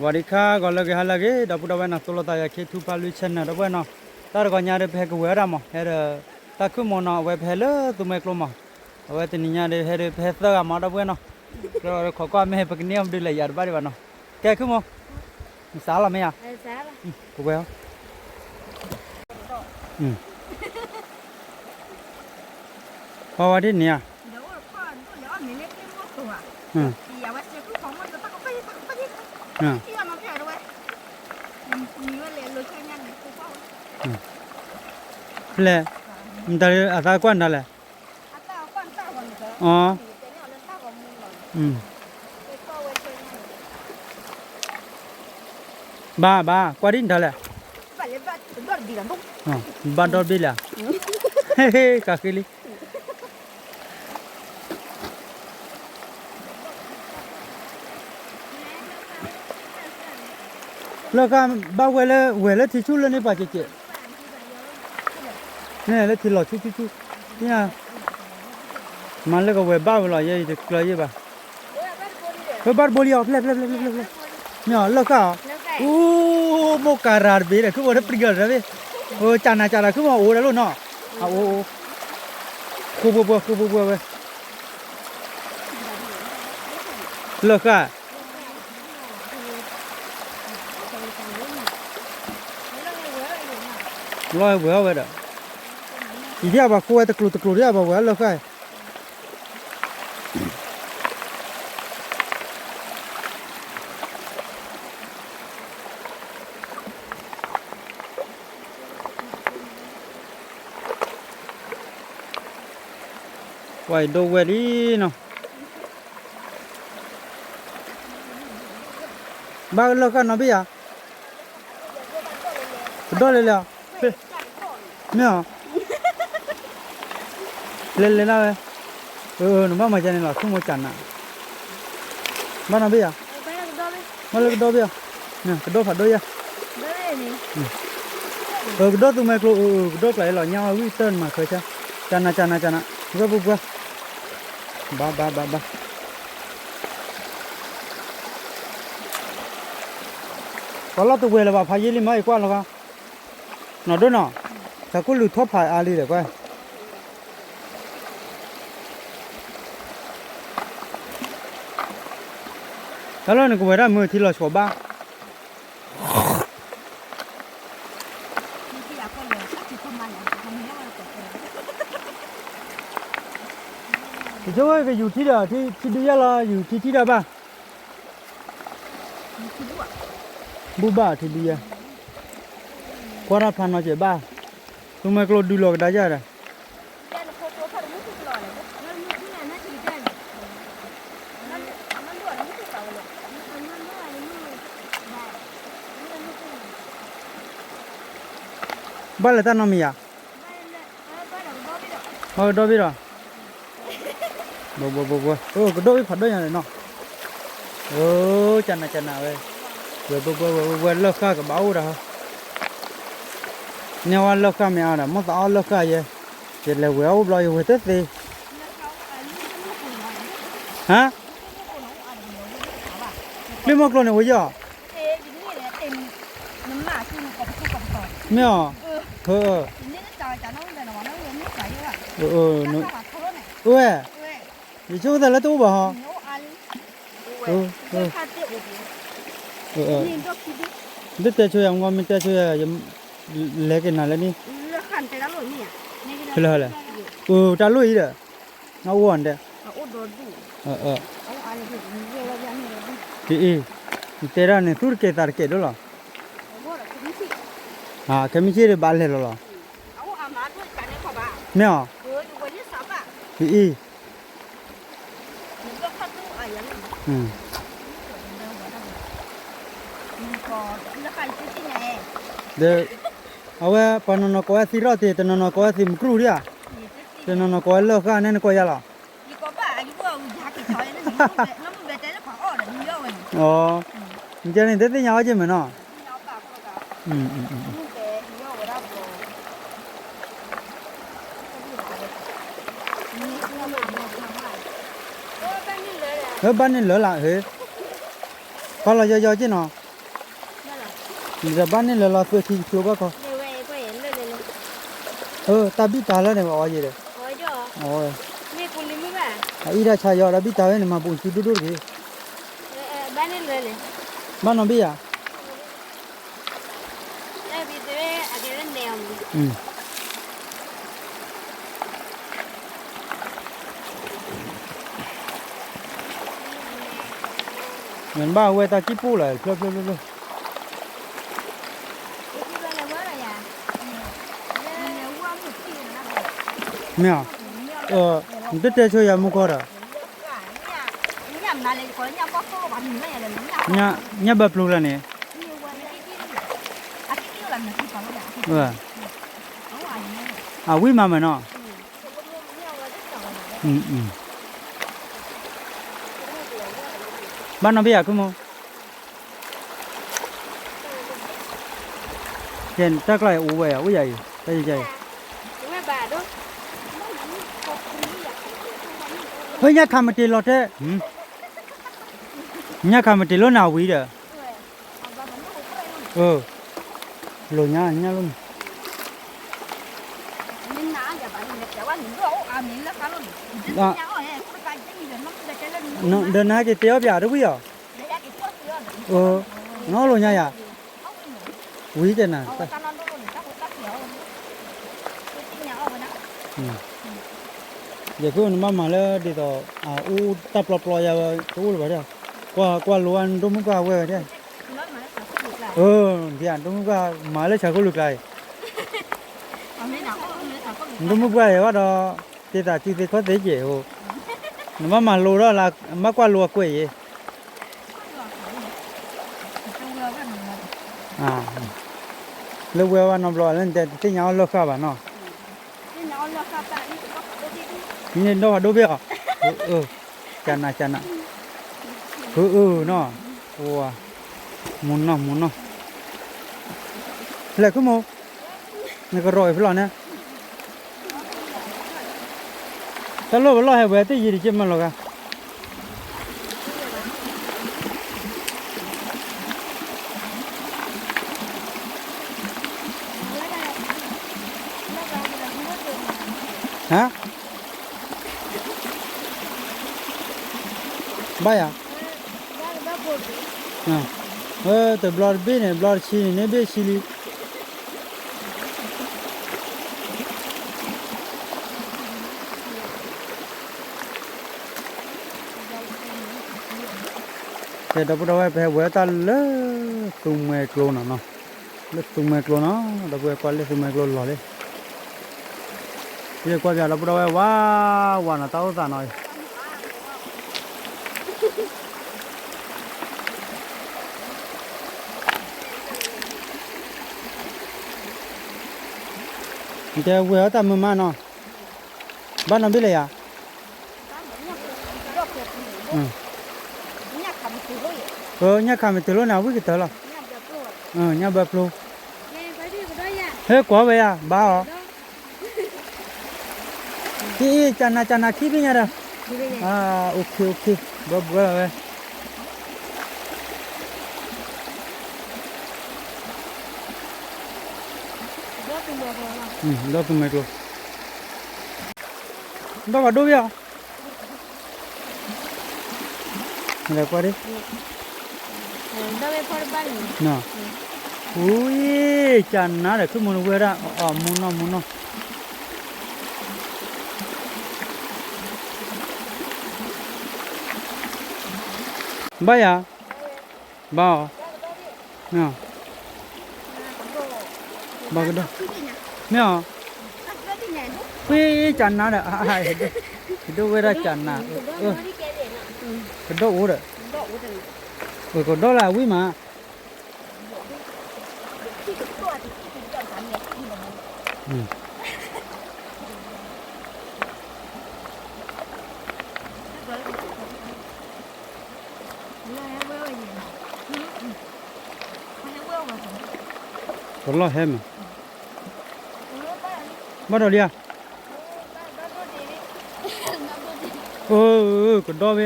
ဝၤဒံခါ ဂီၤလၢအဂ့ၤ ဟါလၢအဂ့ၤ ဒီပုၢ်ဒီဝဲၢ်နီၤ သိၣ်လိသးယၤ ခ့ထူဖးလွံ channel ဒီပုၢ်ဝဲၢ်နီၤ, တၢ်တဂီၤညါဒီး ပဟဲကဝဲၤဝဲဒၣ်မး ဟဲဒီး တၢ်ခုၣ်မီၤနီၤ အဝဲပဟဲလၢသူမှဲကျိမး, အဝဲတနံၤညါဒီး ဟဲဒီး ပဟဲသၢဂၤမး ဒီပုၢ်ဝဲၢ်နီၤ, ကျဲဒီး ခိးကွၢ်မ့ၢ် ပကန့ၢ်အီၤမနုၤလဲၣ် ယၤတဘၣ်ဒံးဘၣ်နီၤ, ကဲခုၣ်မီၤ, နစးလီၤမ့ၢ်ဧါ, ပဝဲ, ပှၤဝဲဒ်န့ၣ်ဧါ ဖဲလဲၣ်, မတၤအသးကွၢ်နတၢ်လဲၣ်, အ, ဘၣ်ဘၣ် ကွၢ်ဒ်နတၢ်လဲၣ်, ဘၣ်ဒီဘ့ၣ်လၢ, ကဃ့လံ လၢဃၣ်ဘၣ်ဝဲလၢ ဝဲလၢထံဆူၣ်လၢန့ၣ်ပှၤကဲးကဲး, န့ၣ်လၢထံလီၤဆူၣ်ဆူၣ်ဆူၣ်, မၤလၢကဝဲၤဘၣ်ဝဲလီၤ ယဲအံၤတကျၢၤယဲဘၣ်, ဝဲဘၣ်တဘိလံအီၤ ဖျဲၣ်ဖျဲၣ်ဖျဲၣ်ဖျဲၣ်ဖျဲၣ်, မ့ၢ်အီၤလၢဃၣ်အီၤ, အိၣ်မိၢ်ကၤရၤတဘ့ၣ်ဒီး ခုၣ်ဝဲတပျံၤကလီၤတဘ့ၣ်, ကၢ်နၤကၢ်နၤ ခုၣ်ဝဲအိၣ်ဒီးလိၣ်နီၤ, အအိၣ်, ဃိပှဲၤပှဲၤ ဃိပှဲၤပှဲၤဝဲ, လၢဃၣ် လီၤဝဲၢ်အီၣ်ဝဲဒီး, အံၤဒ်အဘၣ်ဃိဝဲတကျိၤတကျိၤဒ်အဘၣ်ဝဲလၢဃၣ်, ပှၤအံၤဒိၣ်ဝဲလံနီၤ, ဘၣ်လၢဃၣ်နီၤဘ့ၣ်ယၤ ကဒီၣ်လဲၤလဲၤအီၤ, မ့ၢ်အီၤ, လဲၤလဲၤလၢဝဲ, နဘၣ်မၤယါန့ၣ်လီၤ ဆိကမိၣ်ကၢ်နၤ, ဘၣ်နီၤဘ့ၣ်ယၤ, ဘၣ်လၢကဒီၣ်ဘ့ၣ်အီၤ, ကဒီၣ်ဖးဒိၣ်ယၤ, ကဒီၣ်သူမှဲကျိ ကဒီၣ်ကျးအံၤလီၤ ညါအီၣ်ဝံၣ်တၢၢ်နမၤခွဲးဆါ, ကၢ်နၤ ကၢ်နၤ ကၢ်နၤ, ပှဲၤပှဲၤပှဲၤ, ဘၣ်ဘၣ်ဘၣ်ဘၣ် ပှၤလီၢ်တဝဲၤလၢၤဘၣ် ဖးယံာ်လံမ့ၢ်အံၤကွၢ်လီၤ, နီၢ်ဒိၣ်နီၤ, သးကိၣ်လုၢ်ထီၣ်ဖးအါလံဒီးကွၢ်, တၢ်လီၢ်နကဝဲၤဒၣ်မုၢ်ထံလီၤဆီဘၣ် ယဆိကမိၣ်ကယူၤထံဒီး ထံဒုးယဲၢ်လီၤ ယူၤထံထံၣ်တၢ်ဘၣ်, ဘူၣ်ဘၣ်ထံဒုးယဲၢ်, ကွၢ်တၢ်ဖျါနီၤစဲးဘၣ်, သူမှဲကျိဒုးလီၤကဒါယၢ်ဒီး ဘၣ်လၢတၢ်နီတမံၤယၤ, ဘၣ်ကဒီဘ့ၣ်ဒီး, ကဒီဘ့ၣ်ဖးဒိၣ်ညါန့ၣ်နီၤ, ကနၤကနၤဝဲ, ဝဲဝဲဝဲဝဲလၢဃၣ်ကဘၣ်အိၣ်ဒီး, န့ၢ်ဝဲလၢဃၣ်မ့ၢ်အါဒီး မိၢ်သးအီၣ်လၢဃၣ်ယဲ, ယလဲၤဝဲအိၣ်ဘျီယဝဲတသ့ ဟါ, လံမိၢ်ကျိန့ၣ်ဝဲယီၤ, မ့ၢ်အီၤ, ဝဲ, ယဆိကမိၣ်သးလၢတအိၣ်ဘၣ်ဟီ, ဒ်တဲဆိယၤမ့ၢ်မ့ၢ်တဲဆိယၤ, လဲၤက့ၤနၤလၢန့ၣ်, ဖဲလဲၣ်လဲၣ်, တၢ်လိၣ်အံၤဒီး, နအိၣ်အီၤဒဲး, အအံၤ, နတဲဒၣ်န့ၣ် သူၣ်တကဲၤသးတကဲၤဒိၣ်လီၤ, ခဲမုၢ်ဆ့ၣ်ဒီးဘၣ်လဲၤလီၤလီၤ, မ့ၢ်အီၤ, အံၤ ဒီး, အဝဲပှၤနီၢ်နီၢ်ကိးဝဲသံရီၣ်သ့ၣ် တနီၤနီၢ်ကိးဝဲသ့ၣ်မူကရူၢ်ဒၣ်ဧါ, တနီၤနီၢ်ကိးဝဲလၢၢ်ဃၣ်န့ၣ်နကိးယၤလီၤ, အ, နကဲန့ၣ်တသ့ၣ်ညါအီၣ်က့ၤမ့ၢ်နီၤ, ဘၣ်န့ၣ်လၢာ်လၢ်, ဖီလီၤယီယီက့ၤနီၤ ဒီးဘၣ်န့ၣ်လၢလီၤသွဲၣ်ခံကဖျိဘၣ်ခီ, အၢ တၢ်ဘံၣ်တၢ်လၢန့ၣ် ပှၤအီၤယဲဒီး, အအံၤတၢ်ဆါယီၤ တၢ်ဘံၣ်တၢ်ဝဲန့ၣ် မၤပူၤစုဒိၣ်ဒိၣ်တဂ့ၤ, ဘၣ်နီၢ်ဘံၣ်ယၤ, နဘၣ်ဝဲတၢ်ကံၢ်ပူၤလီၤ ဖျၢၣ်ဖျၢၣ်ဖျၢၣ်ဖျၢၣ်, မ့ၢ်ဧါ, နတတဲဆိယၤမူကီၢ်ဒီး, ညၣ်ဘၢပျိလၢန့ၣ်, အဝံၣ်မးမးနီၤ, ဘၣ်နီၢ်ဘံၣ်ယၤခိၣ်မိၢ်, တၢ်ကျါအံၤအိၣ်ဝဲယၤ အိၣ်ယၤအံၤ, တၢ်ယကဲအံၤ, ဖဲညၣ်ခါမတ့ၤလီၤတဲ, ညၣ်ခါမတ့ၤလီၤနၤဝံၤဒီး, လိာ်ညါညၣ်လိာ်န့ၣ်, ဒီးနဟဲက့ၤတဲအီၣ်ပၠးတဝံၣ်အီၤ, နီလိာ်ညါယၤ, ဝံၤတဲနၤ, ယကနဘၣ်မၤလၢဒ်သိး, အူတၢ်ပျီပျီယၤဝဲ, တအိၣ်လၢၤဘၣ်ဒ်, ကွၢ်ကွၢ်လိဝဲနဒိၣ်မုၣ်ကွၢ်ဝဲဝဲဒ်, ဒ်နဒိၣ်မုၣ်ကွၢ်မၤလၢဆၢခိၣ်လိာ်ကျါအံၤ, နဒိၣ်မုၣ်ကွၢ်ယၤဘၣ်ဒီး, သ့သးစုသ့ခီသ့ကဲး, နဘၣ်မၤလိဒီးလၢ, ဘၣ်ကွၢ်လိအကွဲးအံၤ, လၢဝဲဝဲနီတဘျီလၢနတဲတသ့ၣ်ညါအီၣ်လၢၢ်ဃၢ်ဘၣ်နီၤ, န့ၣ်ဒီဖးဒိၣ်ဘ့ၣ်အီၤ, ကနၤကနၤ, အၢနီၤ, မူနီၤမူနီၤ, လဲၤခိၣ်မိၢ်, နကရီအံၤဖဲလီၤန့ၣ်, တၢ်လီၢ်ဝဲလီၢ်ဟဲဝဲတ့ၢ်ယံၤတက့ၢ်မးလီၤဂာ် ဟါ, ဘၣ်ယၤ, တဘျီတဘ့ၣ်န့ၣ် ဘျီတဆံန့ၣ် န့ၢ်ဘ့ၣ်ဆံလံ. ကဲ ဒီပုၢ်ဒီဝဲၢ် ပဟဲဝဲတၢ်လၢ သူမှဲကျိနီၤနီၤ, လၢသူမှဲကျိနီၤ, ဒီပုၢ်ဝဲၢ်ကွၢ်လၢသူမှဲကျိလီၤလံ. ယကွၢ်ပၠးဒီပုၢ်ဒီဝဲၢ် ဝါဝါနီၤ တၢ်အိၣ်သးနီၤ. ကဲ ဝဲအီၣ်တၢ်မုာ်မးနီၤ, ဘၣ်နီတဘ့ၣ်လဲၣ်ယၤ. ညၣ်ခးမ့ၢ်တုၤလီၤန့ၣ် အဝံၣ်ကတၢၢ်လီၤ. ညၣ်ဘၢပျိ, ဟဲကွၢ်ဝဲယၤ ဘၣ်အီၤ, အ့ ကနၤ ကနၤ ခံဘ့ၣ်ညါဒီး, ဘၢဘှဲလီၤဝဲ, ဒီသူမှဲကျိ, ဒီးကဒိၣ်ဘ့ၣ်အီၤ လဲၤကွၢ်ဒ်, အူအ့ ကနၤဒီး ခုၣ်မူနဝဲဒၣ် အမူနီၢ်မူနီၢ်, ဘၣ်ယၤ, ဘၣ်အီၤ, ဘၣ်ကဒိၣ်, မ့ၢ်အီၤ, ဖှ့ကနၤဒီး ဒိၣ်ဝဲဒၣ်ကနၤ, ကဒိၣ်အိၣ်ဒီး, ကဒိၣ်လၢအဝံၣ်မး ကလီၢ်ဟဲမး, ဘၣ်ဒီးလံဧါ, အၢ ကဒီၣ်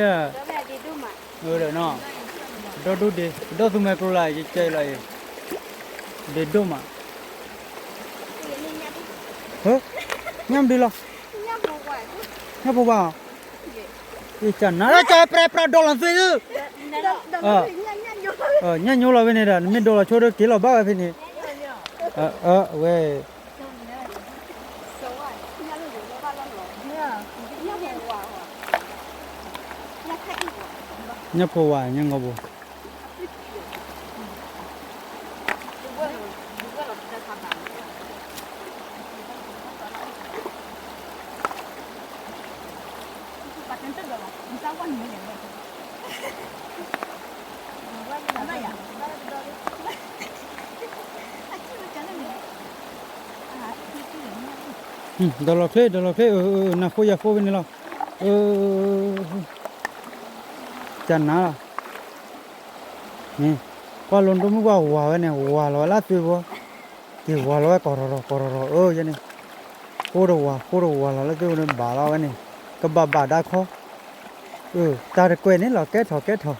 ဝဲဧါ, ကဒီၣ်ဒိၣ်ဒ့, ကဒီၣ်သူမှဲကျိလၢ ယကဲလီၤအံၤ, ဒ့ဒိၣ်မး, ညၣ်မဒုလီၤ, ညၣ်ဖိဝါ, ကနၤဒၣ်ကပျဲပြးဒီလီၤသွ့သု, ညၣ်ညိလီၤဖဲန့ၣ်ဒီး နမ့ၢ်ဒီလီၤဆိဒီးက့ၤလီၤဘၣ်ဝဲဖဲန့ၣ်, အဝဲ ညၣ်ဖိဝါ ညၣ်ငီဘိ ဒီးလီၤချ့ ဒီးလီၤချ့ နၢ်ဃိယၤဃိဖဲန့ၣ်လီၤ, ကနၤလီၤ, ကွၢ်လိဒိၣ်မုၣ်ပှၢ်ဝၤဝဲန့ၣ် ဝၤလီၤဝဲလၢသွ့ဖိ, က့ၤဝၤလီၤဝဲကီၢ်ရီၢ်ရီၢ်ကီၢ်ရီၢ်ရီၢ် အၢ ယဲန့ၣ်, ဃိတဝၤ ဃိတဝၤလီၤလၢသွ့ဖိန့ၣ် ဘၣ်လီၤဝဲန့ၣ်, ကဘၣ်ဘၣ်ဒါခီ, တၢ်တကွဲးန့ၣ်လီၤ ကဲထီၣ်ကဲထီၣ်,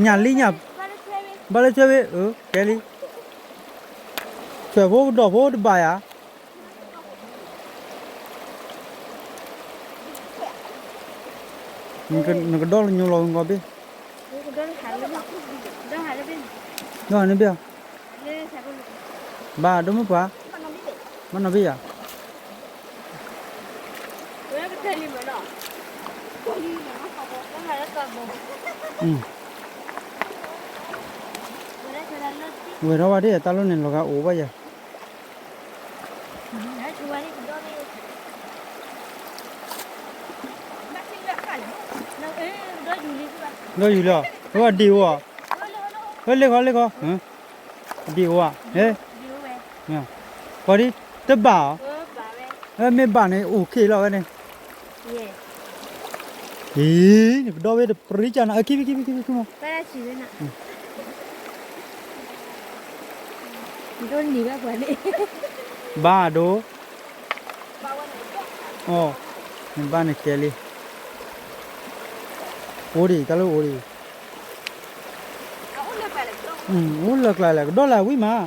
ညၣ်လံညၣ်, ဘၣ်လၢသွ့ဝ့ၢ် အၢ ကဲလံ, သွဲၣ်ဖိကဒီၣ်ဖိတဘၣ်ယၤ, နကဒီလၢညိလီၤဂီၤဘ့ၣ်, ဒီန့ၣ်ဘ့ၣ်, ဘၣ်ဒိၣ်မုၣ်ပှၢ်, ဘၣ်နီၤဘ့ၣ်ယၤ ဝဲၤထီၣ်ဝဲဒၣ် တၢ်လီၢ်န့ၣ် လီၤဂာ်အိၣ်ဘၣ်ယၤ, ဒီယူၤလံ, ဝဲဒ့ၣ်အိၣ်ဧါ, ဝဲလ့ၣ်ခီလ့ၣ်ခီ, ဒ့ၣ်အိၣ်ဧါ, ဟဲ, ကီဒ်, တဘၣ်ဧါ, မ့ၢ်ဘၣ်န့ၣ် အိၣ်ခံလီၤဝဲန့ၣ် အံၤ, နကဒီဝဲတပြံကနၤ အခံ ခံ ခံ ခံ ခံ ခံမး, ဘၣ်ဒိ, အိ, နဘၣ်န့ၣ်ကဲလံ, အိၣ်ဒံး တၢ်လၢအိၣ်ဒံး, အိၣ်လၢကျါလဲၣ် ကဒီလၢဝံၤမး,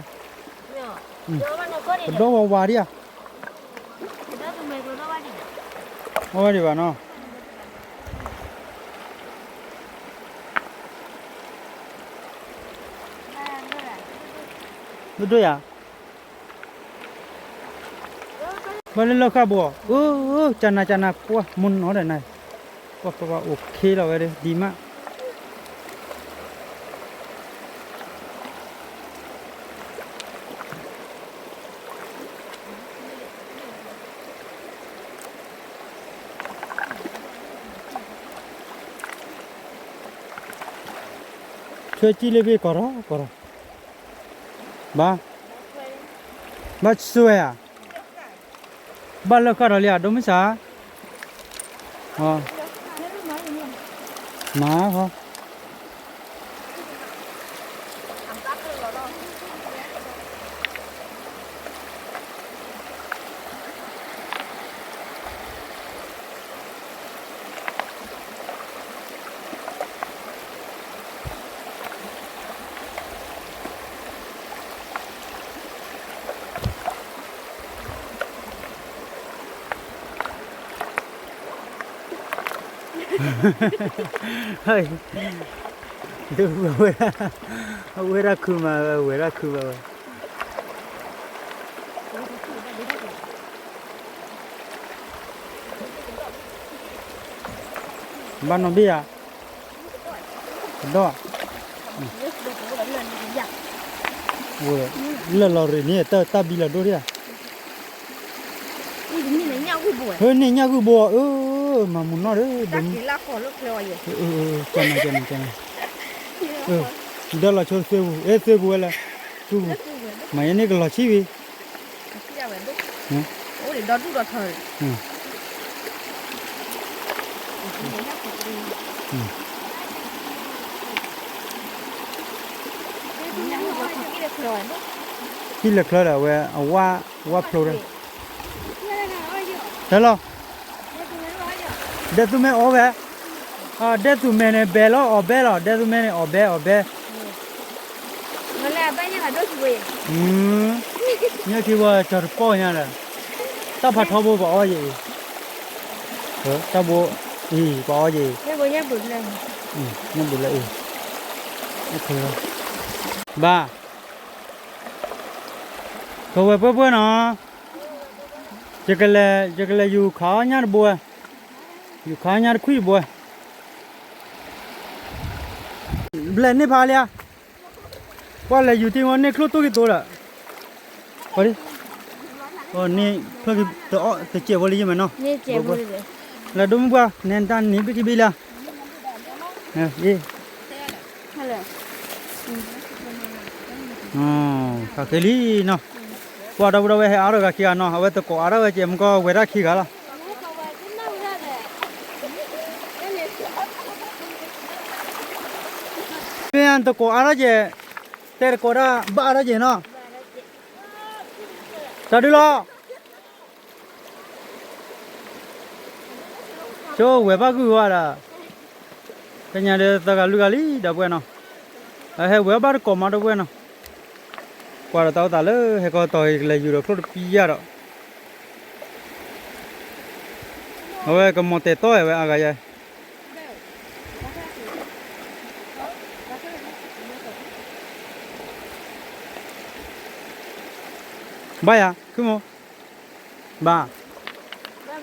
ကဒီဝးဝးဒံးဧါ အဝဲဒံးဘၣ်နီၤ, ဒိၣ်ဒိၣ်ယၤ, ဘၣ်လၢလၢၢ်ဃၣ်ဘိ, အၢ ကနၤကနၤ ပှၢ်မုၢ်နီၤဒီးနၤ, ပှၢ်ပှၢ်ပှၢ် အိၣ်ခ့လီၤဝဲဒၣ် ဒံးမး ဆွဲကံၣ်လၢဘ့ၣ်ကီးထီၣ်ကီးထီၣ်, ဘၣ်, ဘၣ်ဆွဲဧါ, ဘၣ်လၢဃၣ်ထီၣ်လံဧါ ဒိၣ်မုၢ်ဆါ, မၤဃီ ဒ်ဝဲဒၣ်, အဝဲဒၣ်ခုမးဝဲ အဝဲဒၣ်ခုမးဝဲ ဘၣ်နီၣ်ဘ့ၣ်ဧါ, ကဒီး, ဝဲ, လၢလီၤရံၣ်န့ၣ် တၢ်ဘံလီၤဒိၣ်ဒၣ်ဧါ, ဟဲန့ၣ်ညၣ်ဂုၢ်ဘိ, အၢ, မၤမူနီၣ်ဒီး, ကနၤ, ကနၤ, ကနၤ, ဒီးလီၤဆိသွ့ပူၤ, အဲ သွ့ပူၤဝဲလဲၣ်, သွ့ပူၤ, မၤယဲန့ၣ်ကလီၤဆံၣ်ဝံၤ အိၣ်ဒီဒူၣ်ဒီထၢ, ဟံၣ်လဲၤချၢဒီး အဝဲ, အဝါဖျိဒီး, ဟဲလီၤ, ဒီးသူမ့ၢ်အီဝဲ, ဒဲသူၣ်မဲာ်န့ၣ် ဘဲလီၤ အီၣ်ဘဲလီၤ ဒဲသူၣ်မဲာ်န့ၣ် အီၣ်ဘဲ အီၣ်ဘဲ, ညၣ်ခံဝဲကၠီၤတပီၢ်ညါဒီး, တၢ်ဖးထီဘိပှၤအီယံၤအံၤ, တၢ်ဘိအံၤပှၤအီယံၤအံၤ, ညၣ်ဘုးလၢအံၤ, ဘၣ် ကဝဲၤပှဲၤပှဲၤနီၤ, ယကလဲၤ ယကလဲၤယူၤခးအီၣ်ညၣ်တဘိဝဲ, ယူၤခးအီၣ်ညၣ်တခွံတဘိဝဲ, ဘျဲၣ်န့ၢ်ဖးလံဧါ, ကွၢ်လဲၤယူၤတ့ၢ်ဝဲန့ၢ်ချိၣ်တိၢ်က့ၤတိၤဒီး, န့ၢ်ဖျၢၣ်က့ၤတစဲးဖိလံယမးနီၤ, လဲၤဒိမုၢ်ပှၢ် နဲတၢ်နံၤဘ့ၣ်က့ၤဘ့ၣ်လံ, ဃးဃ့လံနီၤ, ကွၢ်ဒီပုၢ်ဒီဝဲၢ်ဟဲအါထီၣ်ဂၤခံဂၤနီၤ, အဝဲတကိးအါထီၣ်ဝဲကဲမ့ၢ်ကီၢ်ဝဲဒၣ်ခံဂၤလီၤ. မ့ၢ်တကိးအါထီၣ်ကဲ, တဲတကိးဒၣ်ဘၣ်အါထီၣ်ကဲနီၤ, တၢ်ဒုလီၤ. ဆိဝဲၢ်ဘၣ်ဂုၢ်ဝဲဒီး, ကညးဒီးသၢဂၤလွံၢ်ဂၤလံ ဒီပုၢ်ဝဲၢ်နီၤ, အဟဲဝဲၢ်ဘၣ်တကိးမး ဒီပုၢ်ဝဲၢ်နီၤ, ကွၢ်ဒီးတၢ်အိၣ်သးလၢဟဲကီၢ်တီၤ ကလဲၤယူၤဒီးချိၣ်တပံယၢ်ဒီး, အဝဲကမီၤတဲာ်တီၢ်ဝဲအါဂၤယဲၢ် ဘၣ်ယၤ ခုမိၢ်, ဘၣ်,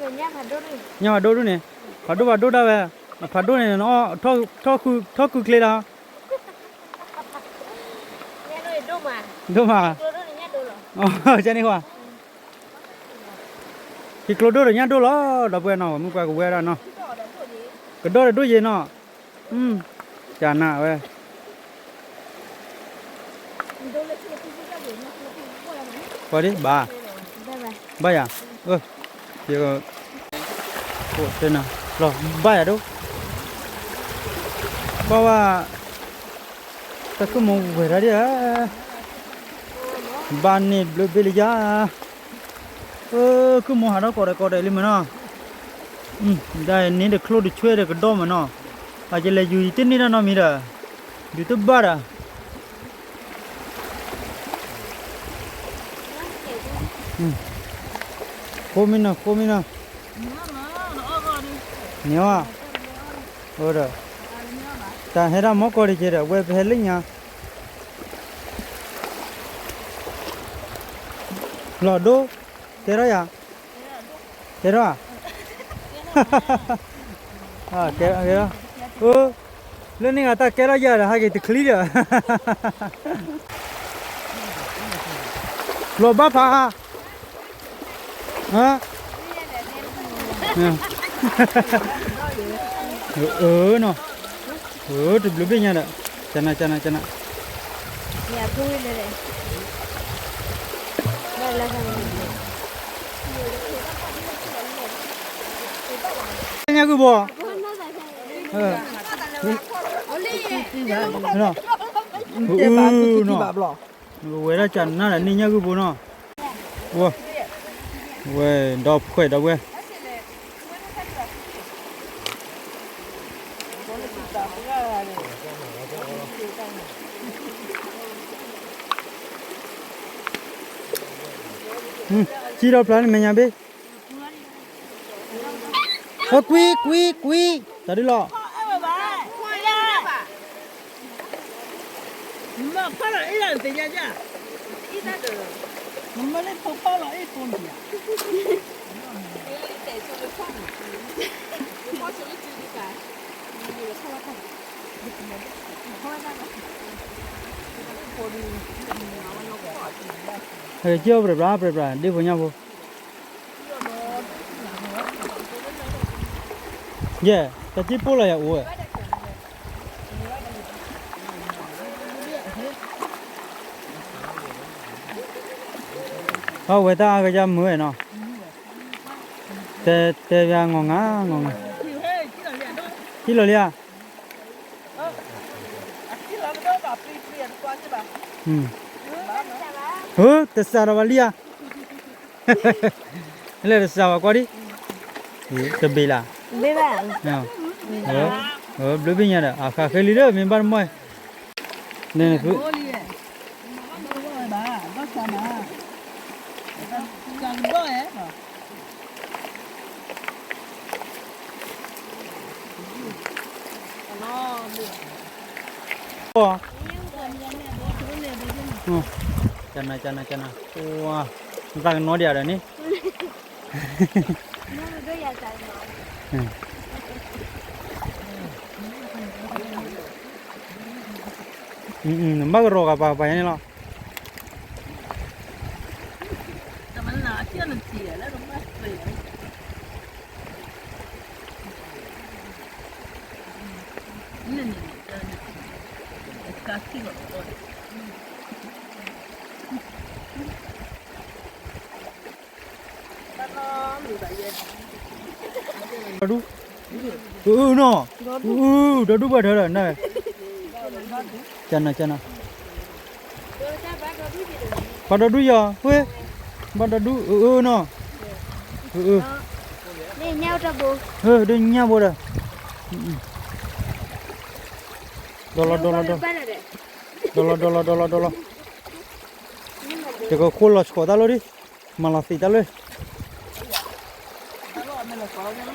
ညၣ်ဖးဒိၣ်ဒိၣ်န့ၣ်, ဖးဒိၣ်ဖးဒိၣ်ဒၣ်ဝဲ, ဖးဒိၣ်န့ၣ် ထီၣ်ကုချ့လီၤ, ဒိၣ်မး, ကန့ၣ်ဃီ, ဟံၣ်ကျိဒိၣ်ဒီးညၣ်ဒိၣ်လီၤ ဒီပုၢ်ဝဲၢ်နီၤ, မုၢ်ပှၢ်ကဝဲဒၣ်နီၤ, ကဒီၣ်ဒီးဒိၣ်ယဲနီၤ, ကနၣ်ဝဲ ပှၤဒ်ဘၣ်, ဘၣ်ယၤ, ယက, လီၤဘၣ်ယၤဒိၣ်, ကွၢ်ဝဲ, တၢ်ခုၣ်မီၤဝဲၢ်တၢ်ဒ်ဧါ, ဘၣ်န့ၣ်ဘျုးဘ့ၣ်လံယၤ, ခုၣ်မီၤဟးထီၣ်ကိးဒီးကိးဒီးလံမးနီၤ, ဒ်န့ၣ်တချိၣ်တဆွဲဒီးကဒီၣ်မးနီၤ, အကလဲၤယူၤယတန့ၢ်တၢ်နီတမံၤဒီး, ဒုးတဘၣ်ဒီး ဃိမံနီၤ ဃိမံနီၤ, န့ၣ်, အိၣ်ဒီး, တၢ်ဟဲဒၣ်မီကီၢ်တက့ၢ်ဒီး ဝဲပဟဲလၢညါ, လီၤဒိ, ကဲထီၣ်ယၤ, ကဲထီၣ်ဧါ, ကဲထီၣ်, လၢန့ၣ်ဂၤတၢ်ကဲထီၣ်ယၤဒီး ဟဲက့ၤတချံဒီး လီၤဘၣ်ဖး, နီၤ, တဘျုးဘ့ၣ်ညါဒီး, ကနၣ် ကနၣ် ကနၣ်, ညၣ်ဂုၢ်ဘိ, ဝဲဒၣ်ကနၣ်ဒီးန့ၢ်ညၣ်ဂုၢ်ဘိနီၤ, ဝဲ, ဝဲဒီဖှဲးဒီပုၢ်ဝဲၢ် စံၣ်ဒီဖျါန့ၣ်မဲာ်ညါဘ့ၣ်, ကွံ ကွံ ကွံ, တၢ်ဒုးလီၤ, ကၠီၣ်ပြဲးပြး ပြဲးပြး ဒ့ၣ်ဖိညၣ်ဖိ, ယဲၢ် တၢ်ကံၢ်ပိၢ်လီၤယၤအိၣ်ဝဲ, အဝဲတၢ်အါကယၢ်မုာ်ဝဲနီၤ, တဲ တဲယၤ ငီၢ်ငါ ငီၢ်ငါ, ကံၢ်လီၤလံဧါ, တစးဒီးဘၣ်လံဧါ, လဲၣ်တစးဘၣ်ကွၢ်ဒံး, တဘ့ၣ်လၢ်, ဘ့ၣ်ဘၣ်, ဘျုးဖဲညါဒီး အဃးဃဲလံဒီး မ့ၢ်ဘၣ်တမီၢ်, န့ၣ်, ကနၤ ကနၤ ကနၤ, နသးကနီၤဒံးဒီးန့ၣ် ဘၣ်ကရီဂၤပၤပၤညါန့ၣ်လီၤ. ဒူ, နီၤ, ဒီဒူဘၣ်ထၢဒီး, ကနၤ ကနၤ, ဘၣ်ဒီဒူယီၤ, ဝဲ, ဘၣ်ဒီဒူ, နီၤ, ဒ်ညါဘိဒီး, ဒီလီၤ ဒီလီၤ ဒီလီၤ ဒီလီၤ, ယကခိၣ်လီၤဆှီတၢ်လီၤဒံး, မၤလီၤ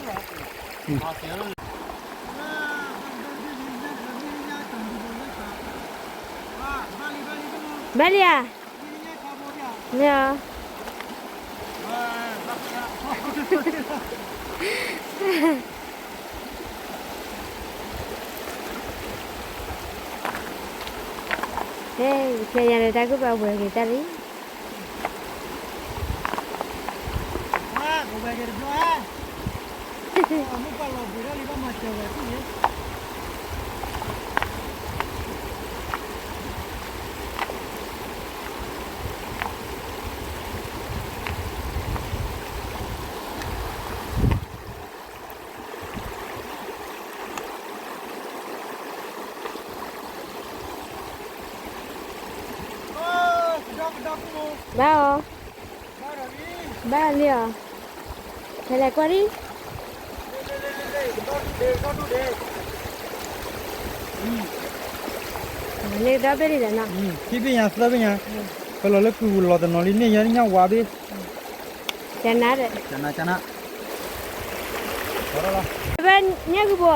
သံးတၢ်လီၤ. ဘၣ်လံဧါ, မ့ၢ်ဧါ. ဖဲညါဒီးတၢ်ကူၣ်ဘၣ်ဝဲၤက့ၤတၢ်လံ. ဘၣ်အီၤ, ဘၣ်လံအီၤ, ဖဲလဲၤကွၢ်ဒံး, လ့ကဒီဘ့ၣ်လံဒီးနီၤ, ခံဘ့ၣ်ညါသၢဘ့ၣ်ညါ, ဖဲလီၤလၢကုၢ်ပူၤလီၤတနီၤလံန့ၣ် ညါညါဝါဘ့ၣ်, ကနၤဒီး, ကနၤ, ကနၤ, ဘၣ်ညၣ်ဂုၢ်ဘိ,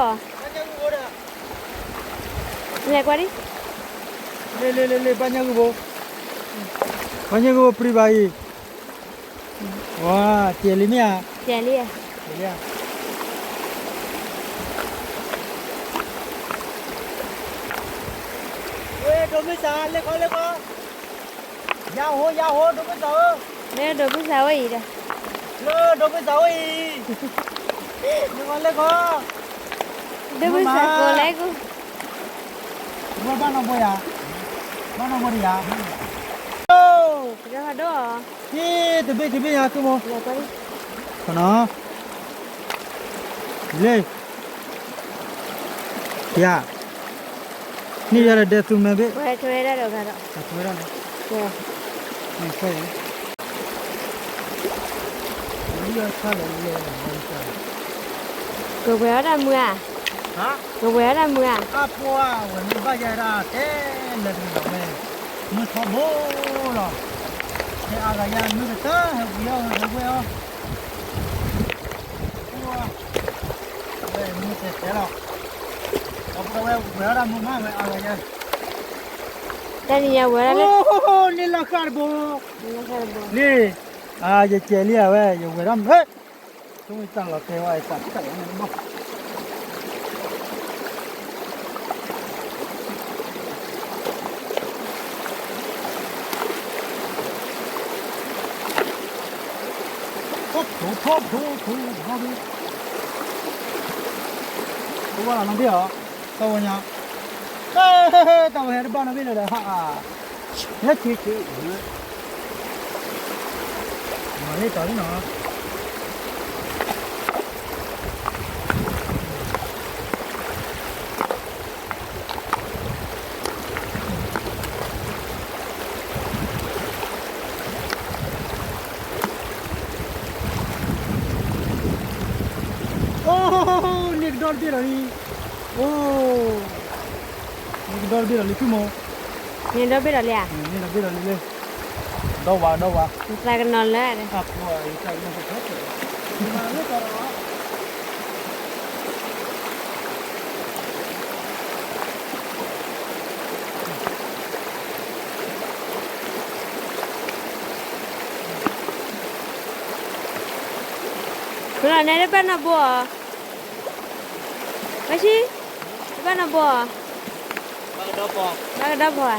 လဲၤကွၢ်ဒံး, လ့ လ့ လ့ လ့ ဘၣ်ညၣ်ဂုၢ်ဘိ, ဘၣ်ညၣ်ဂုၢ်ဘိပြံဘၣ်အံၤ, ဝါ, ကဲၤလံမ့ၢ်ဧါ, ကဲၤလံ, ကဲၤလံဧါ. ဝဲ ဒိးမုၢ်စၢ် လဲၤခီ လဲၤခီ, ယၤဟိ ယၤဟိ ဒိးမုၢ်စၢ်ဧၢ, လၢဒိးမုၢ်စၢ်ဝဲအံၤဒီး, လၢဒိးမုၢ်စၢ်ဝဲအံၤ, လဲၤခီ လဲၤခီ, ဒိးမုၢ်စၢ်ကိးလဲၣ်ကိး ဝဲဘၣ်နီၢ်ဘိယၤ, ဘၣ်နီၢ်ဘိဒီးယၤ, ကဒီးဖးဒိၣ်, ဟ့ၣ် တဘ့ၣ်တဘ့ၣ်ယၤ သူၣ်မိၢ်, လၢ, ယၤ, န့ၣ်ယၤဒီးဒဲးသူၣ်မဲဘ့ၣ်, ဝဲထွဲဒၣ်ဒီးဂၤဒီး, ထွဲဒၣ်န့ၣ်, ကဝဲၤအီၣ်တၢ်မုာ်ဧါ, ကဝဲၤအီၣ်တၢ်မုာ်ဧါ, အပှၤဝဲမ့ၢ်ဘၣ်ယဲဒၣ်တဲ လဲၤတမံၤလီၤဝဲ, မုၢ်ထီဘိလီၤ, ဟဲအါဂၤယၤ မုၢ်ကတၢၢ် ဟဲဝံၤအီၣ် ဟဲဝဲအီၣ်, ဝဲမုၢ်တဲတဲလီၤ, ဒီပုၢ်ဒီဝဲၢ် ဝဲၤအီၣ်တၢ်မုာ်မးဝဲအါဂၤယဲ, တၢ်နံၤညါဝဲၤလၢ, အိၣ် န့ၣ်လီၤဃာ်တဘိ, န့ၣ်, အါ ယကဲၤလံဧါဝဲ ယဝဲၤဒၣ်မုာ်, ဆိမိၣ်တၢ်လီၤတဲာ်ဝဲ အသးတၢ်လီၤန့ၣ်ဘၣ်, ဖိဖိဖိဖိဖိ, တဝဲလီၤနီၤဘ့ၣ်အီၤ, တဝဲညါ, တဝဲဟဲတဘၣ်နီၤဘ့ၣ်လၢဒီးဟါ, ဟဲထံထံ, မၤလၢတီၤလံနီၤ, အိၣ် န့ၢ်ကဒီတဘ့ၣ်လီၤလံ, အိ, နကဒီတဘ့ၣ်ဒီးလံ ဖုမိၢ်, နဒီဘ့ၣ်ဒီးလံဧါ, နဒီဘ့ၣ်ဒီးလံလၢ, ဒီဝၤ ဒီဝၤ, နသးကနီၤလၢ, ဖုလီၤနဲတဘၣ်နီၢ်ဘိဧါ, ဝဲဆံ, တဘၣ်နီၢ်ဘိဧါ, ဘၣ်ကဒီဖီဧါ.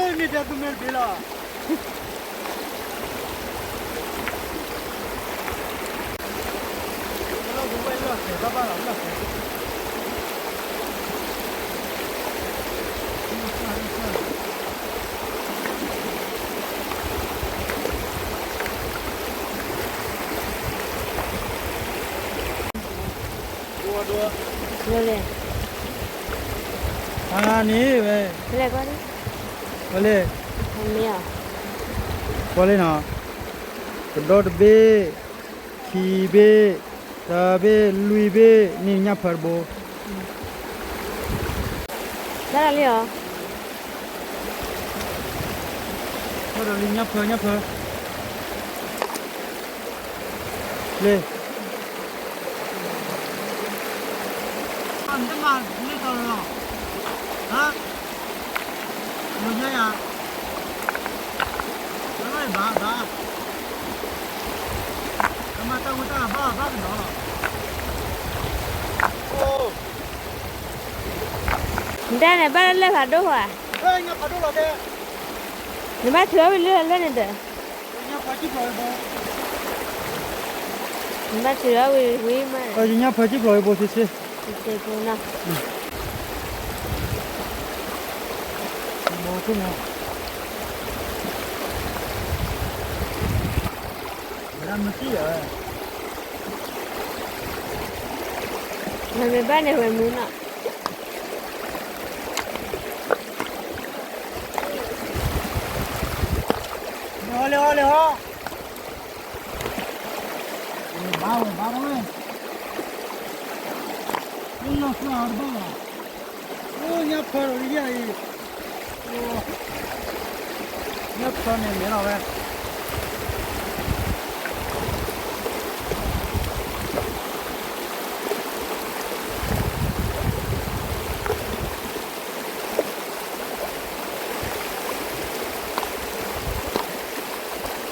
မ့ၢ်တဲသူမ့ၢ်တဘ့ၣ်လီၤ. အါန့ၣ်ဝဲ, လဲၣ်, ကွၢ်လံနီၤ, ကဒီတဘ့ၣ်, ခံဘ့ၣ်, သၢဘ့ၣ်, လွံၢ်ဘ့ၣ်န့ၣ် ညၣ်ဖၢတဘိ, ဘၣ်လီၤလံဧါ, ဘၣ်လီၤလံ ညၣ်ဖၢ ညၣ်ဖၢ, လံ နတမၤလံတီၤလီၤ, ဟါ, မညါယၤ, ဘၣ်ဘၣ်ဘၣ်, ကမၤတၢ်ဝံတၢ်ဘၣ်ဘၣ်ကဒီးလီၤ, အိ, နတဲန့ၣ် ဘၣ်လၢလၢၢ်ဖးဒိၣ်ဧါ, နဘၣ်ထုးအီၣ်ဝံၤလၢလၢၢ်န့ၣ်ဒီး, နဘၣ်ထုးအီၣ်ဝံၤဝံၤမး, ယညၣ်ဖၢစံၣ်ဖျိးဝံၤဘိသ့သ့, မ့ၢ်ဘၣ်န့ၣ်ဝဲမုၢ်နီၤ, လဲၤဟီလဲၤဟီလဲၤဟီ, ဝဲဘၣ်ဝဲဘၣ်ဝဲ, လီၤဃာ်အီၤတဘၣ်ဘၣ်, အိ, ညၣ်ဖၢဒီးလံယၤအံၤ, အိ, ညၣ်ဖၢန့ၣ်လဲၤလီၤဝဲ.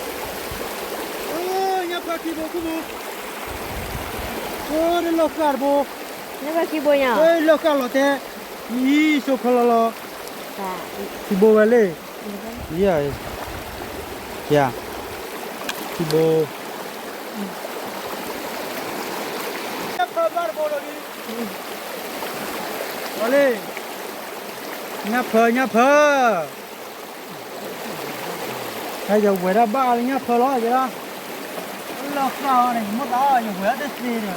အိ, ညၣ်ဖၢခံဘိခိၣ်ဘိ, အိ, တလီၤဃာ်တဘိ, ညၣ်ဖၢခံဘိညါ, လီၤဃာ်လီၤတဲ, အံၤ ဆိခီလီၤလီၤ, ခံဘိဝဲလံ, ယၤ, ယၤ, ခံဘိ, ညၣ်ဖၢဘၣ်တဘိလီၤလံ, လံ, ညၣ်ဖၢ ညၣ်ဖၢ ဟဲယဝဲဒၣ်ဘၣ်လၢညၣ်ဖၢလီၤ, လီၤဃာ်အီၤန့ၣ် ယမိၢ်သးအီၤ ယဝဲဒၣ်တသ့ဒီး,